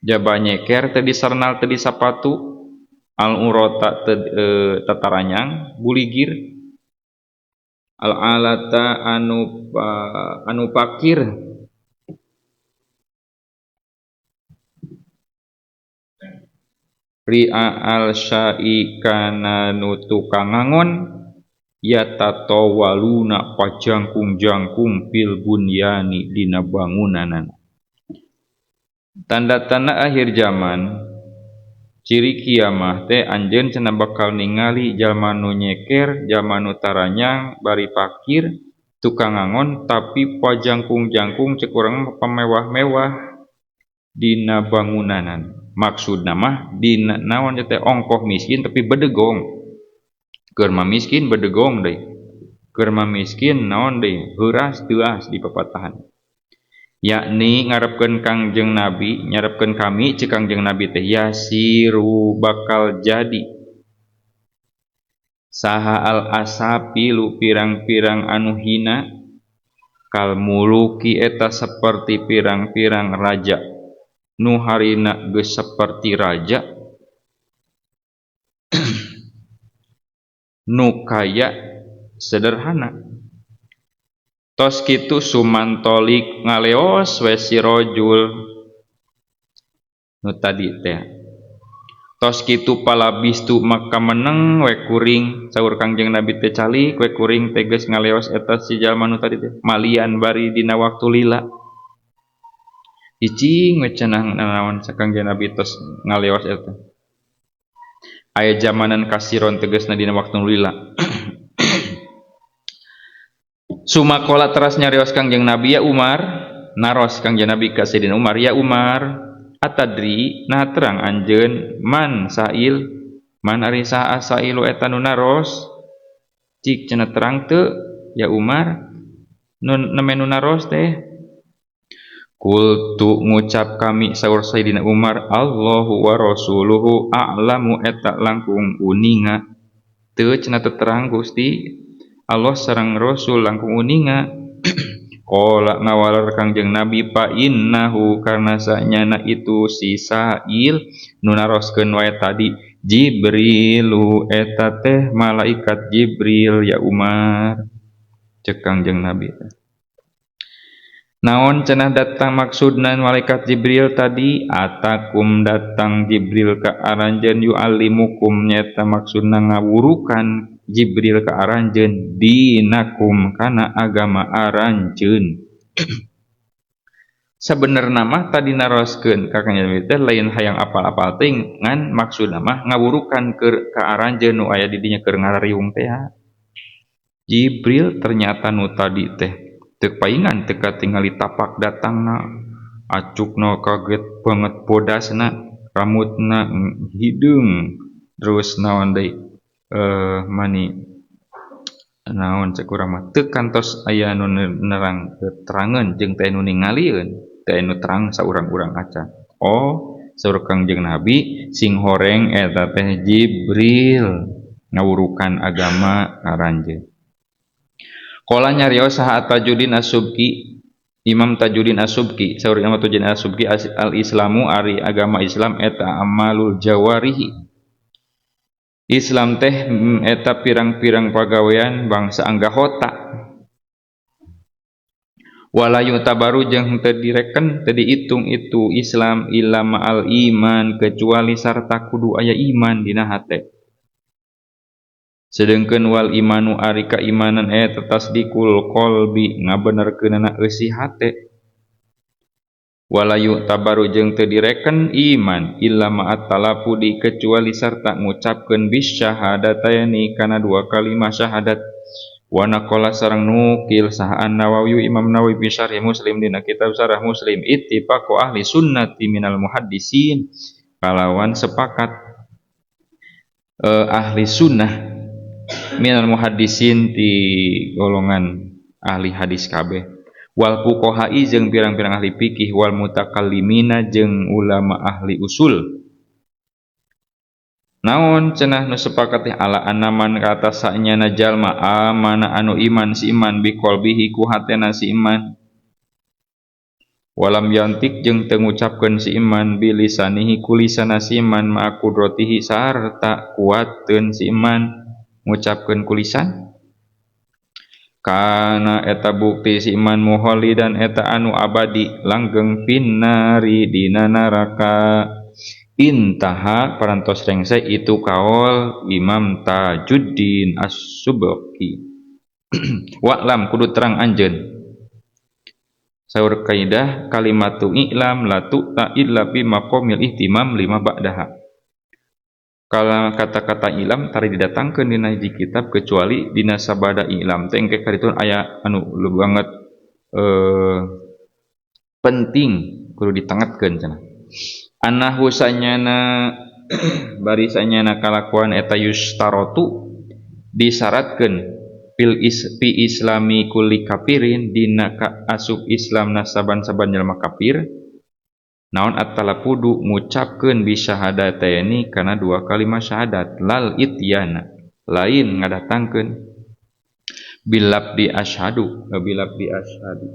Jaba nyeker teu disarnal teu disapatu, al-urata teu tataranyang buligir. Al-alata anu pakir ria al-syai kana nu tukang ngangon yatatawaluna pajangkung-jangkung fil bunyani dina bangunanan. Tanda-tanda akhir zaman ciri kiamah teh anjeun cenah bakal ningali jalma nu nyeker, jalma nu taranyang, bari pakir, tukang ngangon tapi pajangkung-jangkung cek urang pamewah-mewah dina bangunanan. Maksudna mah dina naon teh ongkoh miskin tapi bedegong. Keur mah miskin bedegong deui. Keur mah miskin naon deui heuras teuas di papatahan. Yakni ngarepkeun Kangjeng Nabi, nyarepkeun kami cek Kangjeng Nabi teh yasiru bakal jadi saha al asapilu pirang-pirang anu hina kal muluki eta seperti pirang-pirang raja nu harina geus seperti raja nu kaya sederhana. Tos kitu sumantolik ngaleos we si rojul nu tadi teh. Tos kitu palabistu maka meneng we kuring saur Kangjeng Nabi teh calik we kuring teh geus ngaleos eta si jalma nu tadi teh malian bari dina waktu lila. Cicing we cenah nanaon Kangjeng Nabi tos ngaleos eta. Aya jamanan kasiron tegasna dina waktu lila. Sumakola teras nyarios Kangjeng Nabi ya Umar, naros Kangjeng Nabi ka Sayyidina Umar, ya Umar, atadri nah terang anjeun man sa'il, man ari saha sa'ilu eta nu naros, cik cenah terang teu ya Umar, nun neme nu naros teh. Kultu ngucap kami saur Sayyidina Umar, Allahu wa rasuluhu a'lamu eta langkung uninga. Teu cenah teu terang Gusti, Allah sareng Rasul langkung uninga. Qala ngawaler Kangjeng Nabi fa innahu karna sanyana itu si sa'il nu naroskeun wae tadi Jibrilu eta teh malaikat Jibril ya Umar. Cek Kangjeng Nabi teh. Naon cenah datang maksudna malaikat Jibril tadi atakum datang Jibril ka aranjeun yu'allimukum nyata maksudna ngawurukan Jibril ka aranjeun dinakum kana agama aranjeun. Sabenerna mah tadi naroskeun ka Kangjeng Nabi teh lain hayang apal-apal teuing ngan maksudna mah ngawurukan keur ka aranjeun nu aya di dinya keur ngarariung teh. Jibril ternyata nu tadi teh teu paingan teu katingali tapak datangna, acukna kaget banget bodasna, rambutna hideung, terus naon deui mani naon cek urang mah teu kantos aya nu nerang keterangan jeung teh nu ningalieun, teh nu terang saurang-urang acan. Oh, saur Kangjeng Nabi sing horeng eta teh Jibril ngawurukan agama aranjeun. Qala nyarios saha Tajuddin As-Subki, Imam Tajuddin As-Subki, saur Imam Tajuddin As-Subki al-Islamu ari agama Islam eta amalul jawarihi. Islam teh eta pirang-pirang pagawean bangsa anggahota. Wala yutabaru jeung teu direken teu diitung itu Islam illa ma'al iman kecuali sarta kudu aya iman dina hate. Sedengkeun wal imanu ari kaimanan eta tasdikul qalbi ngabenerkeunana eusi hate. Wala yu'tabaru jeung teu direken iman illa ma'at talafudi kecuali sarta ngucapkeun bisyahadataini kana dua kalimah syahadat. Wa naqala sareng nukil saha An-Nawawi Imam Nawawi fi Syarh Muslim dina kitab Syarah Muslim ittifaqu ahli sunnati minal muhaddisin kalawan sepakat ahli sunnah minal muhaddisin di golongan ahli hadis kabeh. Wal fuqaha'i jeung pirang-pirang ahli fikih wal mutakallimina jeung ulama ahli usul. Naon cenah nu sepakat teh ala anaman ka atas sanyana jalma amana anu iman si iman bi qalbihi ku hatena si iman. Walam yantik jeung teu ngucapkeun si iman bi lisanihi ku lisana si iman ma qudratihi sarta kuateun si iman ngucapkeun ku lisan. Kana eta bukti si iman muholidan eta anu abadi langgeng finnari dina neraka. Intaha parantos rengse itu kaol Imam Tajuddin As-Subki. Wa'lam kudu terang anjeun. Saur kaidah kalimatu i'lam la tu'ta illa bi maqamil ihtimam lima ba'daha. Kalau kata-kata ilam tari didatangkeun dina hiji kitab kecuali dina sabada ilam teh engke karitun aya anu banget penting kudu ditengetkeun cenah. Anahu sanyana bari sanyana kalakuan eta yustarotu disyaratkeun fil fi islami kulli kafirin dina ka asup Islamna saban-saban jelema kafir. Naon at-talafudu ngucapkeun bi syahadataini kana dua kalimat syahadat lal ityana lain ngadatangkeun bilabdi asyhadu bilabdi asyhadu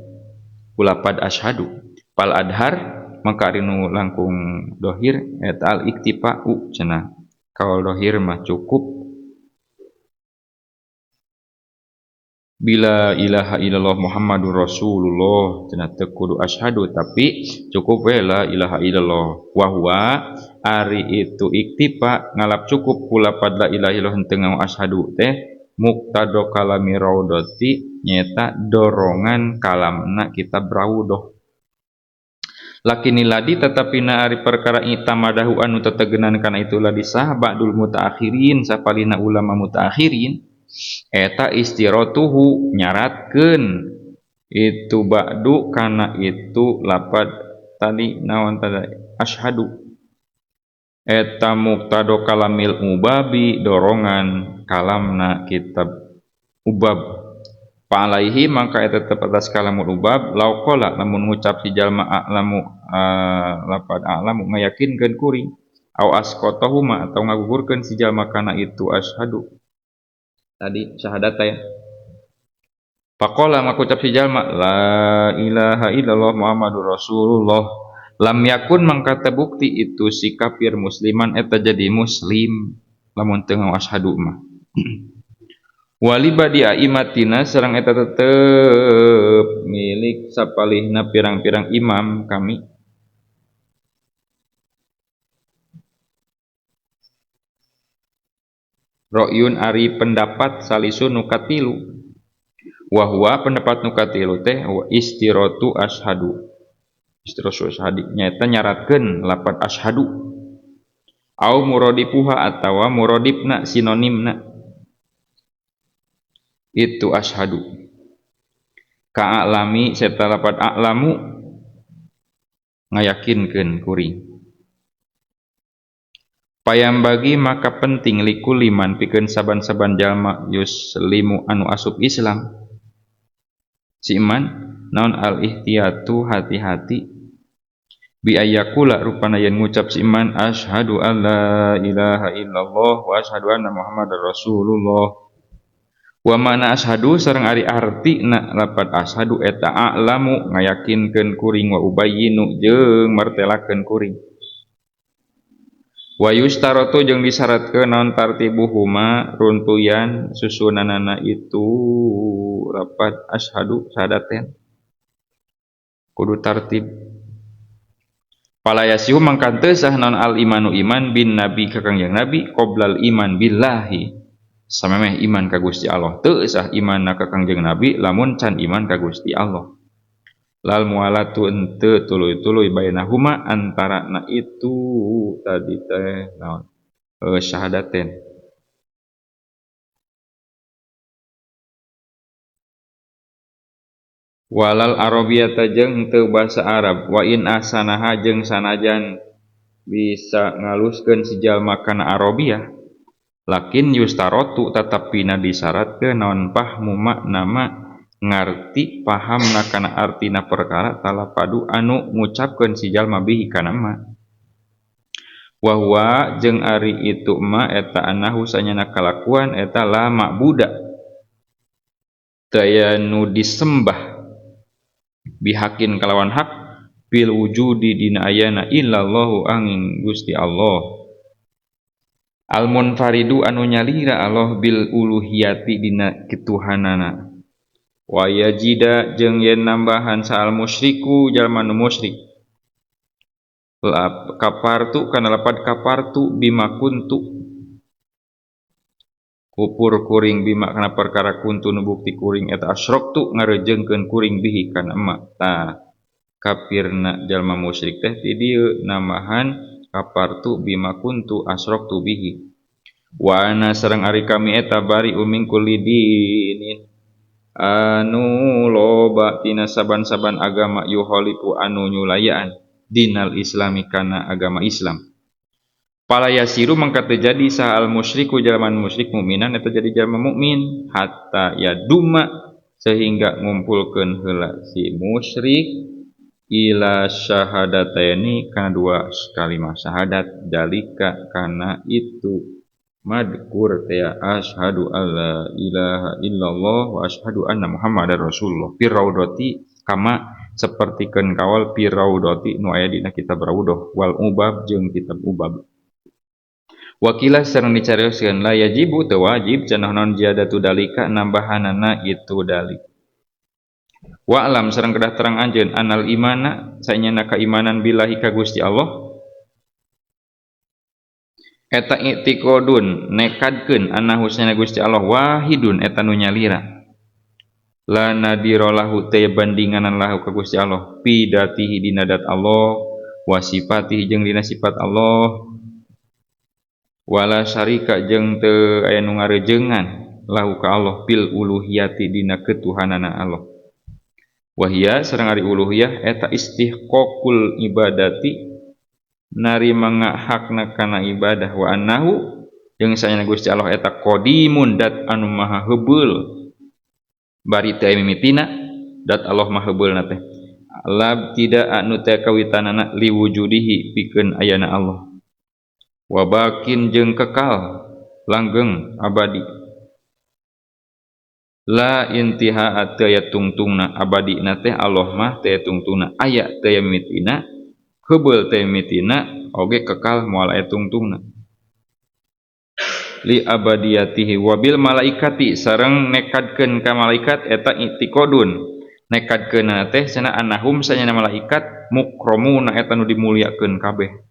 kulapad asyhadu pal adhar maka ari nu langkung dohir eta al iktifa'u cenah kaul dohir mah cukup bila ilaha illallah Muhammadur Rasulullah cenah teu kudu asyhadu tapi cukup we la ilaha illallah wa huwa ari itu iktifa ngalap cukup kulapad la ilaha illallah henteu nganggo asyhadu teh muqtado kalami raudhati nyaeta dorongan kalamna kitab raudhah. Lakini ladi tetapi na ari perkara itamadahu anu tetegenan kana itu ladi sah ba'dul mutaakhirin sapalihna ulama mutaakhirin eta istiratuhu nyaratkeun itu ba'du kana itu lapad tadi naon tadi asyhadu eta muqtado kalamil ubabi dorongan kalamna kitab ubab fa'alaihi maka eta tetep atas kalamul ubab lauqala lamun ngucap si jalma a'lamu lapad a'lamu ngayakinkeun kuring au asqatahuma atau ngagugurkeun si jalma kana itu asyhadu tadi syahadat ya. Faqala maka ucap si jalma la ilaha illallah Muhammadur Rasulullah lam yakun mangka terbukti itu si kafir musliman eta jadi muslim lamun teu asyhadu mah. Wali badi aimatina sareng eta tetep milik sapalihna pirang-pirang imam kami. Ro'yun ari pendapat salisun nu katilu. Wa huwa pendapat nu katilu teh wa istiratu asyhadu. Istiratu asyhadi nyaeta nyaratkeun lapad asyhadu. Au muradifuha atawa muradifna sinonimna. Itu asyhadu. Ka'alami serta lapad a'lamu ngayakinkeun kuring. Payam bagi maka penting likuliman pikeun saban-saban jalma yuslimu anu asup Islam. Si iman naon al ihtiyatu hati-hati bi ayyakula rupana yen ngucap si iman asyhadu alla ilaha illallah wa asyhadu anna Muhammadar Rasulullah. Wa mana asyhadu sareng ari artina lapad asyhadu eta a'lamu ngayakinkeun kuring wa ubayyinu jeung martelakeun kuring. Wa yustaratu jeung disyaratkeun naon tartibuhuma runtuyan susunanana itu lapad asyhadu syahadaten kudu tartib. Fala yasihu mangka teu sah naon al imanu iman bin nabi ka Kangjeng Nabi qoblal iman billahi samemeh iman ka Gusti Allah teu sah imanna ka Kangjeng Nabi lamun can iman ka Gusti Allah. Lal mualatu ente tuluy-tuluy bainahuma antara na itu tadi teh naon syahadaten. Walal arabiyata jeung teu basa Arab wa in asanaha jeung sanajan bisa ngaluskeun si jalma kana arabiyah lakin yustarotu tetepina disyaratkeun naon fahmu makna ma Ngarti pahamna kana artina perkara talapadu anu ngucapkeun si jalma bihi kana ma. Wa huwa jeung ari itu ma eta anahu sanyana kalakuan eta la ma'buda. Teu aya nu disembah bihakin kalawan hak bil wujudi dina ayana illallahu angin Gusti Allah. Al munfaridu anu nyalira Allah bil uluhiyati dina ketuhanana. Wa yajida jeung yen nambahan saal musyriku jalma nu musyrik. Kapartu kana lapad kapartu bima kuntu. Kupur kuring bima kana perkara kuntu nu bukti kuring eta asyroktu ngarejeungkeun kuring bihi kana emak. Tah kafirna jalma musyrik teh ti dieu nambahan kapartu bima kuntu asyroktu bihi. Wa ana sareng ari kami eta bari uming kulli dinin anu loba tina saban-saban agama yukhalifu anu nyulayaan dinal islami kana agama Islam. Pala yasiru mangka teu jadi saha al musyriku jalma musyrik mukminan eta jadi jalma mukmin hatta yaduma sehingga ngumpulkeun heula si musyrik ila syahadataini kana dua kalimat syahadat dalika kana itu madkur teh asyhadu alla ilaha illallah wa asyhadu anna muhammadar rasulullah fi raudati kama sapertikeun kawal fi raudati nu aya dina kitab Raudhah wal Ubab jeung kitab Ubab. Wakila sareng dicarioskeun la yajibu teu wajib cenah naon ziyadatu dalika nambahanana itu dalik. Wa alam sareng kedah terang anjeun anal imana sanyana kaimanan billahi ka Gusti Allah eta i'tiqadun nekadkeun annahu sanyana Gusti Allah wahidun eta nu nyalira la nadira lahu teu bandinganan lahu ka Gusti Allah fi datihi dina dat Allah wa sifatihi jeung dina sifat Allah wala syarika jeung teu aya nu ngarejengan lahu ka Allah fil uluhiyati dina ketuhanana Allah. Wahia sareng ari uluhiyah eta istihqaqul ibadati narima ngahakna kana ibadah wa annahu jeung sanyana Gusti Allah eta qadimun dat anu maha heubeul bari teu mimitina dat Allah maha heubeulna teh lab tidak anu teu kawitanana liwujudihi pikeun ayana Allah wa bakin jeung kekal langgeng abadi la intiha teu aya tungtungna abadi na teh Allah mah teu tungtungna aya teu mimitina heubeul teu mimitina oge kekal moal aya tungtungna li abadiyatihi wabil malaikati sareng nekadkeun ka malaikat eta i'tiqadun nekadkeunna teh cenah annahum sanyana malaikat mukramuna eta nu dimuliakeun kabeh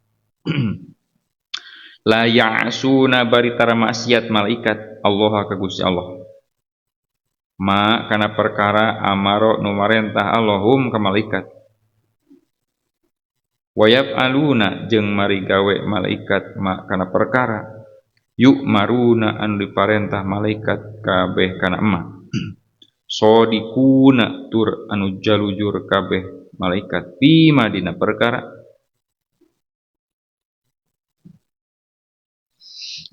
la ya'suna bari tara maksiat malaikat Allah ka Gusti Allah ma kana perkara amaro nu marentah Allahum ka malaikat wa yaf'aluna jeung mari gawe malaikat ma kana perkara yuk maruna anu diparentah malaikat kabeh kana emak sodikuna tur anu jalujur kabeh malaikat bima dina perkara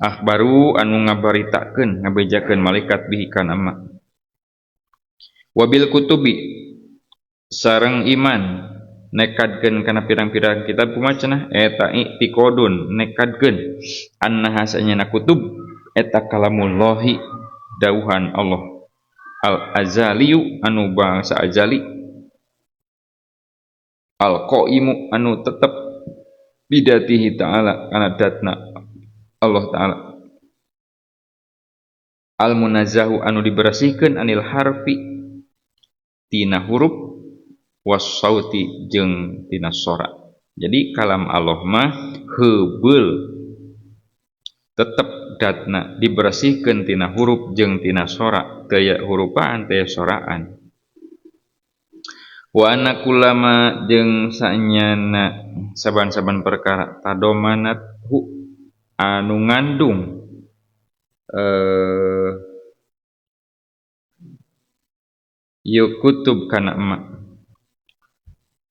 akhbaru anu ngabaritakeun ngabejakeun malaikat bihi kana emak wabil kutubi sareng iman nekadkeun kana pirang-pirang kitab kumaha cenah eta i'tiqadun nekadkeun annaha sanyana kutub eta kalamullahi dauhan Allah al azaliyu anu bangsa azali al qaimu anu tetep bidatihi ta'ala kana datna Allah ta'ala al munazzahu anu dibersihkeun anil harfi tina huruf was sauti jeung tina sora. Jadi kalam Allah mah heubeul tetep datna dibersihkeun tina huruf jeung tina sora, teu aya hurufaan teu aya soraan. Wa anna kullama jeung sanyana saban-saban perkara tadomanat hu anu ngandung ieu kutub kana emak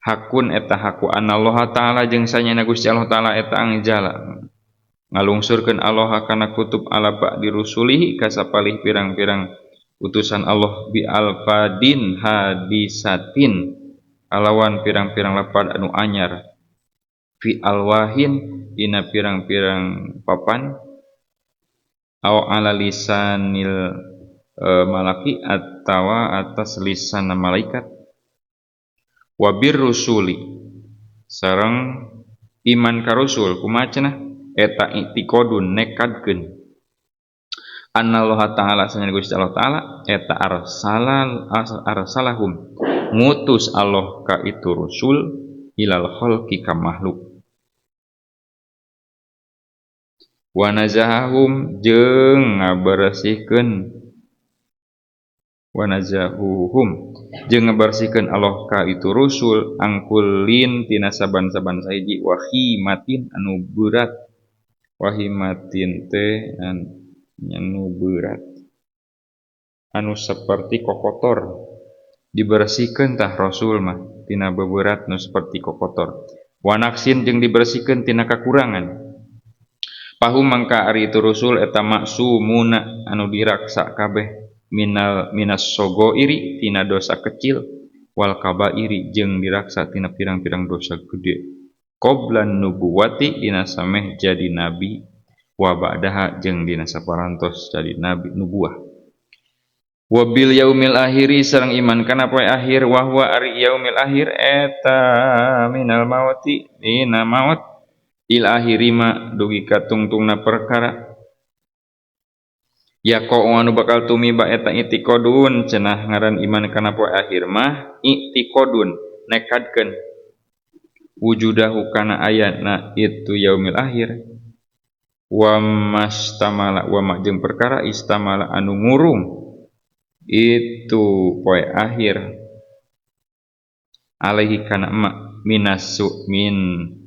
hakun eta haku anallah ta'ala jeung sanyana Gusti Allah ta'ala eta angjala ngalungsurkeun Allah kana kutub ala ba'di rusulihi ka sapalih pirang-pirang utusan Allah bi alfadin hadisatin alawan pirang-pirang lapad anu anyar fi alwahin dina pirang-pirang papan aw ala lisanil malaki atawa atas lisan malaikat wabir rusuli sareng iman ka rusul kumaha cenah eta i'tiqadun nekadkeun anallaha ta'ala sanyana Gusti Allah ta'ala eta arsalahum ngutus Allah ka itu rusul ilal khalqi ka makhluk wa nazahum jeung ngabersihkeun wa nazahuhum jeung ngabersihkeun Allah ka itu rusul angkulin tina saban-saban sahiji wahimatin anu berat wahimatin teh anu berat anu seperti kokotor dibersihkeun tah rasul mah tina beberat nu seperti kokotor wanaksin jeung dibersihkeun tina kakurangan pahum mangka ari itu rusul eta maksumuna anu diraksa kabeh minal minas sogoiri tina dosa kecil wal kabairi jeung diraksa tina pirang-pirang dosa gede qoblan nubuwati dina sameh jadi nabi wa ba'daha jeung dina saparantos jadi nabi nubuah wa bil yaumil akhiri sareng iman kana poe akhir wa huwa ari yaumil akhir eta minal mauti dina maut il akhiri ma dugi ka tungtungna perkara ya ko anu bakal tumiba eta i'tiqadun cenah ngaran iman kana poe akhir mah i'tiqadun nekadkeun wujudahu kana ayana itu yaumil akhir wa mastamala wa ma jeung perkara istamala anu ngurung itu poe akhir alaihi kana ma minasu min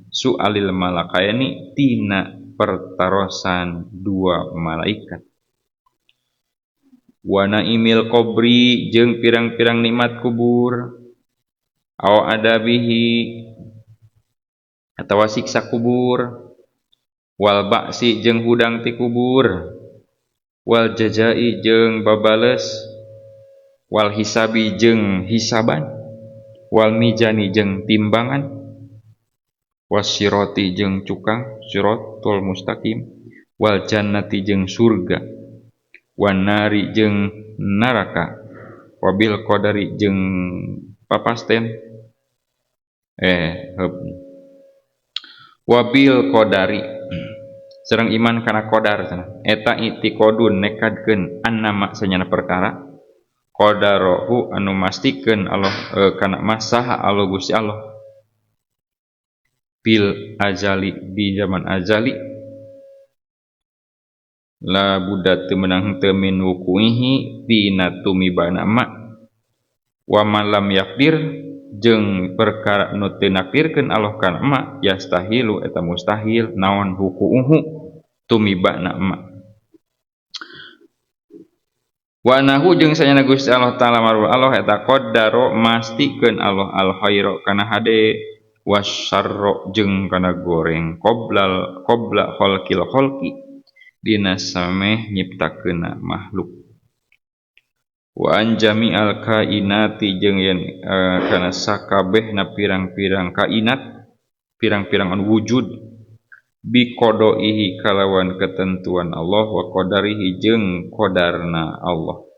su'alil malakaini tina pertarosan dua malaikat wa naimil qabri jeung pirang-pirang nikmat kubur aw adabihi atawa siksa kubur wal ba'si jeung hudang ti kubur wal jazai jeung babales wal hisabi jeung hisaban wal mizani jeung timbangan wasiroti jeung cukang siratul mustaqim wal jannati jeung surga wan nari jeung neraka wabil qadari jeung papasten wabil qadari sareng iman kana qadar cenah eta i'tiqadun nekadkeun annama sanyana perkara qadarahu anu mastikeun Allah kana masaha Allah Gusti Allah bil azali di zaman azali la buddha teu meunang teu min wukuihi tina tumibana ma wa man lam yakdir jeung perkara nu teu nakdirkeun Allah kana ma yastahilu eta mustahil naon hukuuhu tumibana ma wa nahu jeung sanyana Gusti Allah taala marwa Allah eta qaddaro mastikeun Allah al khaira kana hade wasyarra jeung kana goreng qoblal qobla khalqil khalqi dina sameh nyiptakeunna makhluk wa an jami'al kainati jeung yen kana sakabehna pirang-pirang kainat pirang-pirang anu wujud bi qadaihi kalawan ketentuan Allah wa qadarihi jeung qadarna Allah.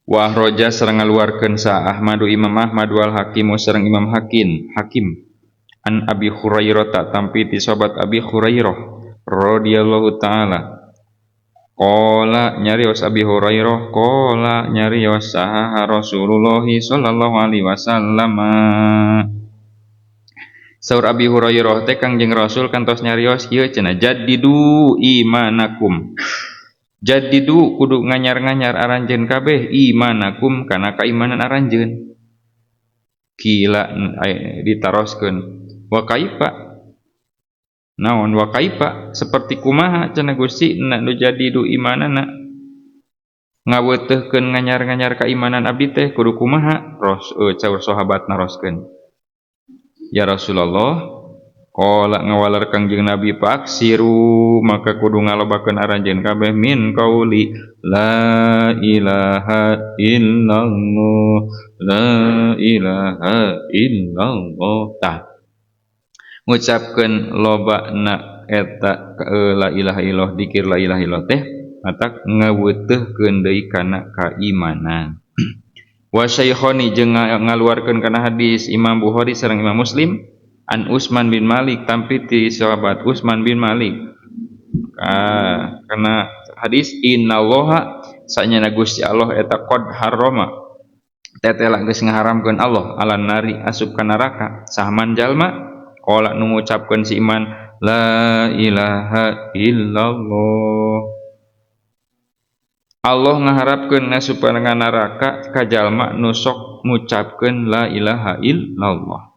Wa ahroja sareng ngaluarkeun sa Ahmadu Imam Ahmad wal Hakimu sareng Imam Hakim an Abi Hurairah ta tampi ti sahabat Abi Hurairah radhiyallahu taala qala nyarios Abi Hurairah qala nyarios saha Rasulullah sallallahu alaihi wasallam. Saur Abi Hurairah teh Kangjeng Rasul kantos nyarios kieu cenah jaddidu imanakum. Jaddidu kudu nganyar-nganyar aranjeun kabeh imanakum kana kaimanan aranjeun. Kila ditaroskeun wa kaifa naon wa kaifa seperti kumaha cenah Gusti na nu jadidu imanana. Ngaweuteurkeun nganyar-nganyar kaimanan abdi teh kudu kumaha? Caur sahabat naroskeun. Ya Rasulullah, qala ngawaler Kangjeng Nabi paksiru maka kudu ngalobakeun aranjeun kabeh min qauli la ilaha illallah la ilaha illallah. Tah ngucapkeun lobana eta la ilaha illallah dikir la ilaha illallah teh matak ngaweuteurkeun deui kana kaimanan. Wa syaikhoni jeung ngaluarkeun kana hadis Imam Bukhari sareng Imam Muslim an Utsman bin Malik tampi ti sahabat Utsman bin Malik karena hadis innallaha sanyana Gusti Allah eta qad harrama tetela geus ngaharamkeun Allah alan nari asup ka neraka sahman jalma qala nu ngucapkeun si iman la ilaha illallah. Allah ngaharapkeun asup ka neraka ka jalma nu sok ngucapkeun la ilaha illallah.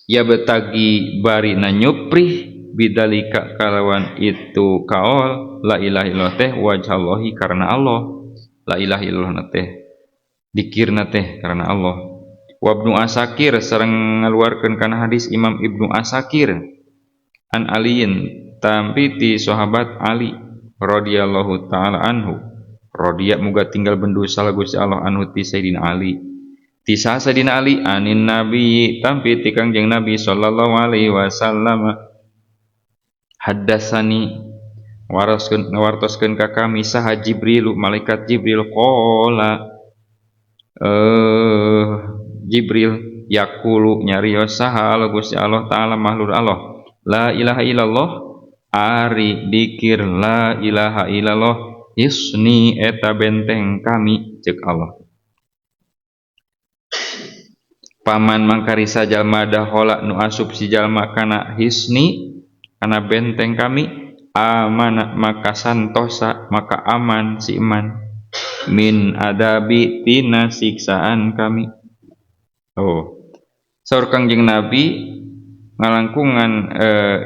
Ya betagi bari na nyuprih bidalika kalawan itu kaol la ilaha illallah teh wajhallahi karena Allah. La ilaha illallah teh dikirna teh karena Allah. Wa Ibnu Asakir sareng ngaluarkeun kana hadis Imam Ibnu Asakir an Aliin tampi ti sahabat Ali radhiyallahu taala anhu. Radhiya muga tinggal bendu salah Gusti Allah anhu ti Sayyidina Ali. Ti Sayyidina Ali anin Nabi tampi ti Kangjeng Nabi sallallahu alaihi wasallam. Haddatsani waraskeun ngawartoskeun ka kami saha Jibril malaikat Jibril qala Jibril yaqulu nyarios saha Allah Gusti Allah taala mahlur Allah la ilaha illallah ari dikir la ilaha illallah isni eta benteng kami ceuk Allah. Paman mangkarisa jalma dahola nu asup si jalma kana hisni kana benteng kami amana maka santosa maka aman si iman min adabi tina siksaan kami. Oh, saur Kangjeng Nabi ngalangkungan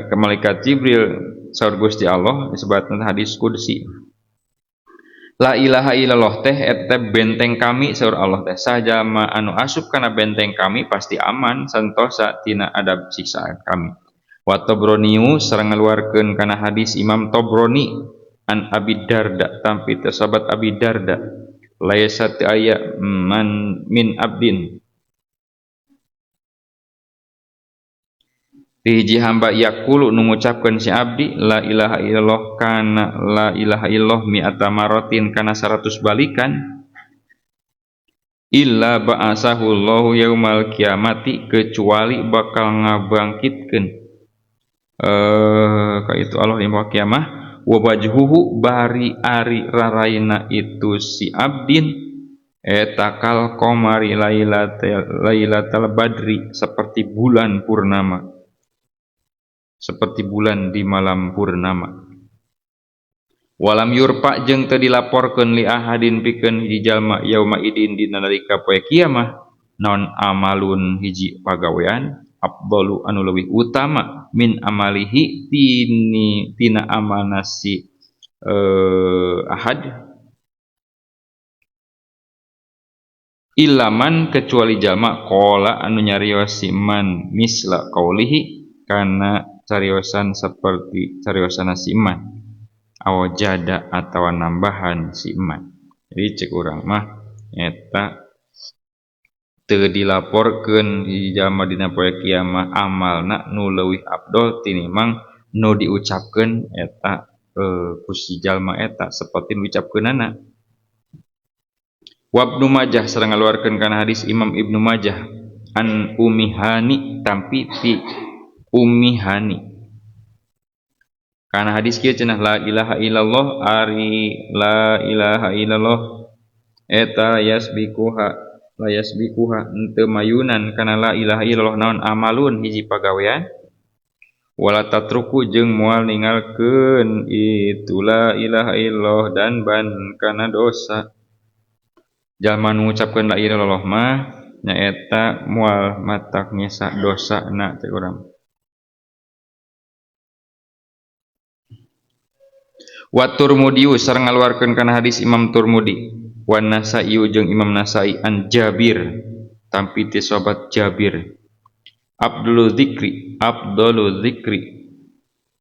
ke malaikat Jibril saur Gusti Allah disebutna hadis qudsi. La ilaha illallah teh eta benteng kami saur Allah teh sajama anu asup kana benteng kami pasti aman santosa tina adab siksaan kami. Wa Tabraniu sareng ngaluarkeun kana hadis Imam Tabrani an Abi Darda tampi teh sahabat Abi Darda laisa teu aya man min abdin hiji hamba yaqulu nu ngucapkeun si abdi la ilaha illallah kana la ilaha illallah mi'ata maratin kana 100 balikan illa ba'asahu Allahu yaumal kiamati kecuali bakal ngabangkitkeun ka itu Allah di kiamah wa wajhuhu bari ari raraina itu si abdin eta kal qamari lailatal badri seperti bulan purnama, seperti bulan di malam purnama. Walam yurpa jeung teu dilaporkeun li ahadin pikeun hiji jalma yauma idin dina nalika poe kiamah naon amalun hiji pagawean afdalu anu leuwih utama min amalihi tini tina amalna si ahad ilaman kecuali jalma qala anu nyarios si man misla qaulihi kana cariosan seperti cariosan si iman aw jada atawa nambahan si iman. Jadi cek urang mah eta teu dilaporkeun di jalma dina poe kiamah amalna nu leuwih afdol tinimbang nu diucapkeun eta ku si jalma eta saperti nu diucapkeunana. Wa Ibnu Majah sareng ngaluarkeun kana hadis Imam Ibnu Majah an Ummi Hani tampi ti Ummi Hani kana hadis kieu cenah la ilaha illallah ari la ilaha illallah eta yasbikuha la yasbikuha henteu mayunan kana la ilaha illallah naon amalun hiji pagawean wala tatruku jeung moal ninggalkeun itu la ilaha illallah dan ban kana dosa. Jalma nu ngucapkeun la ilaha illallah mah nyaeta moal matak nyesa dosana teh urang. Wa Turmudi sareng ngaluarkeun kana hadis Imam Turmudi wa Nasa'i jeung Imam Nasa'i an Jabir tampi ti sahabat Jabir Abdul Dzikri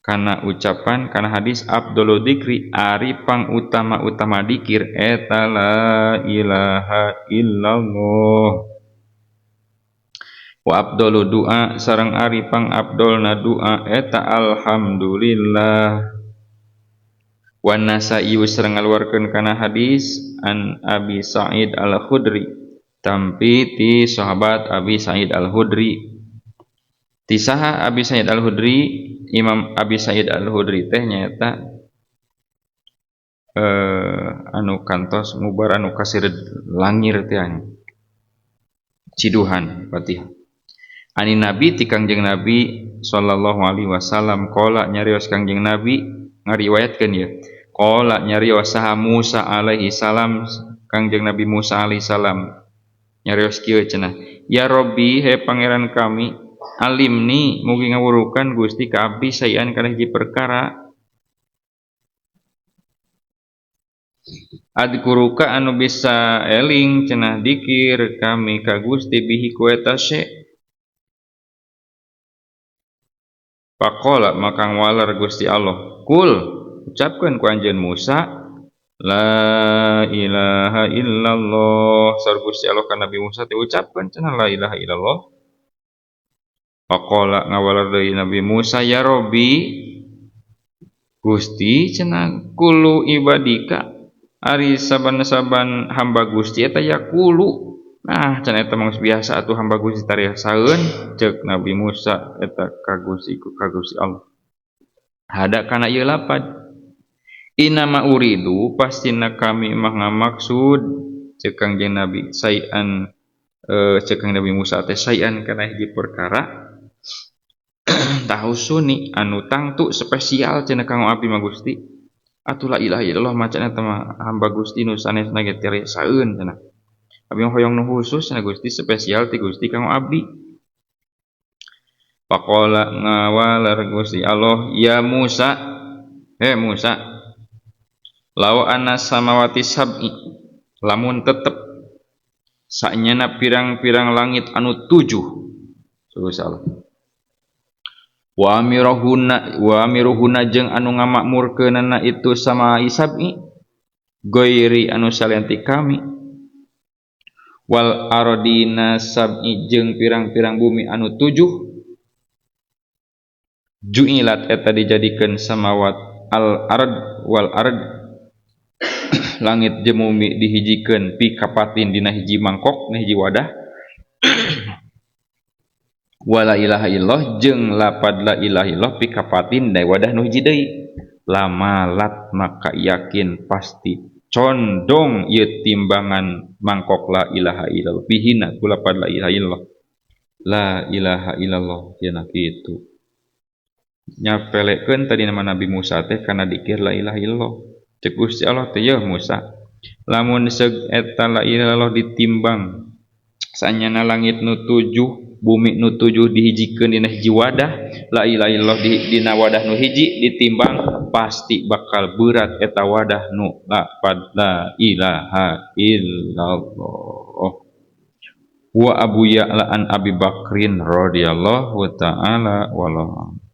kana ucapan kana hadis Abdul Dzikri ari pang utama-utama dikir eta la ilaha illallah wa abdul doa sareng ari pang abdolna doa eta alhamdulillah wa Nasa'i sareng ngaluarkeun kana hadis an Abi Sa'id Al-Khudri tampi ti sahabat Abi Sa'id Al-Khudri ti saha Abi Sa'id Al-Khudri Imam Abi Sa'id Al-Khudri teh nyaeta anu kantos ngubar anu kasireud langir teh ciduhan Fatihah ani Nabi ti Kangjeng Nabi sallallahu alaihi wasallam qala nyarios Kangjeng Nabi ngariwayatkeun ieu qala nyarios saha Musa alaihi salam Kangjeng Nabi Musa alaihi salam nyarios kieu cenah ya Rabbi he pangeran kami alimni mugi ngawurukan Gusti ka abdi sayan kana hiji perkara adkuruka anu bisa eling cenah dikir kami ka Gusti bihi ku eta se faqala maka ngawaler Gusti Allah kul ucapkeun ku anjeun Musa la ilaha illallah saur Gusti Allah ka Nabi Musa teh ucapkeun cenah la ilaha illallah faqala ngawaler deui Nabi Musa ya Rabbi Gusti cenah kulu ibadika ari saban-saban hamba Gusti eta yaqulu nah cenah eta mah biasa atuh hamba Gusti tariasaeun ceuk Nabi Musa eta ka Gusti ku ka Gusti Allah hada kana ieu lapad inama uridu pastina kami mah ngamaksud ceuk Kangjeng Nabi sayan ceuk Kangjeng Nabi Musa teh sayan kana hiji perkara tahusuni anu tangtu spesial cenah kanggo abdi mah Gusti atuh la ilaha illallah maca eta mah hamba Gusti nu sanesna ge tiresaeun cenah abdi mah hoyong nu khusus cenah Gusti spesial ti Gusti kanggo abdi faqala ngawaler Gusti Allah ya Musa he Musa law anna samawati sab'i lamun tetep sanyana pirang-pirang langit anu 7 Gusti Allah wa amiruhuna jeung anu ngamakmurkeunana itu sama isab'i goiri anu salian ti kami wal ardina sab'i jeung pirang-pirang bumi anu 7 ju'ilat eta dijadikeun samawat al ard wal ard langit jeung bumi dihijikeun pi kapatin dina hiji mangkok dina hiji wadah wala ilaha illallah jeung lapad la ilaha illallah pikapatin da wadah nu hiji deui lamalat maka yakin pasti condong ieu timbangan mangkok la ilaha illallah bihina ku lapad la ilaha illallah la ilaha illallah cenah kitu nyapelekeun tadi nama Nabi Musa teh kana dikir la ilaha illallah ceuk Gusti Allah teh yeuh Musa lamun seug eta la ilaha illallah ditimbang sanyana langit nu 7 bumi nu 7 dihijikeun dina hiji wadah la ilaha illallah dina wadah nu hiji ditimbang pasti bakal berat eta wadah nu lapad la ilaha illallah wa Abu Ya'la an Abi Bakrin radhiyallahu ta'ala wallahu.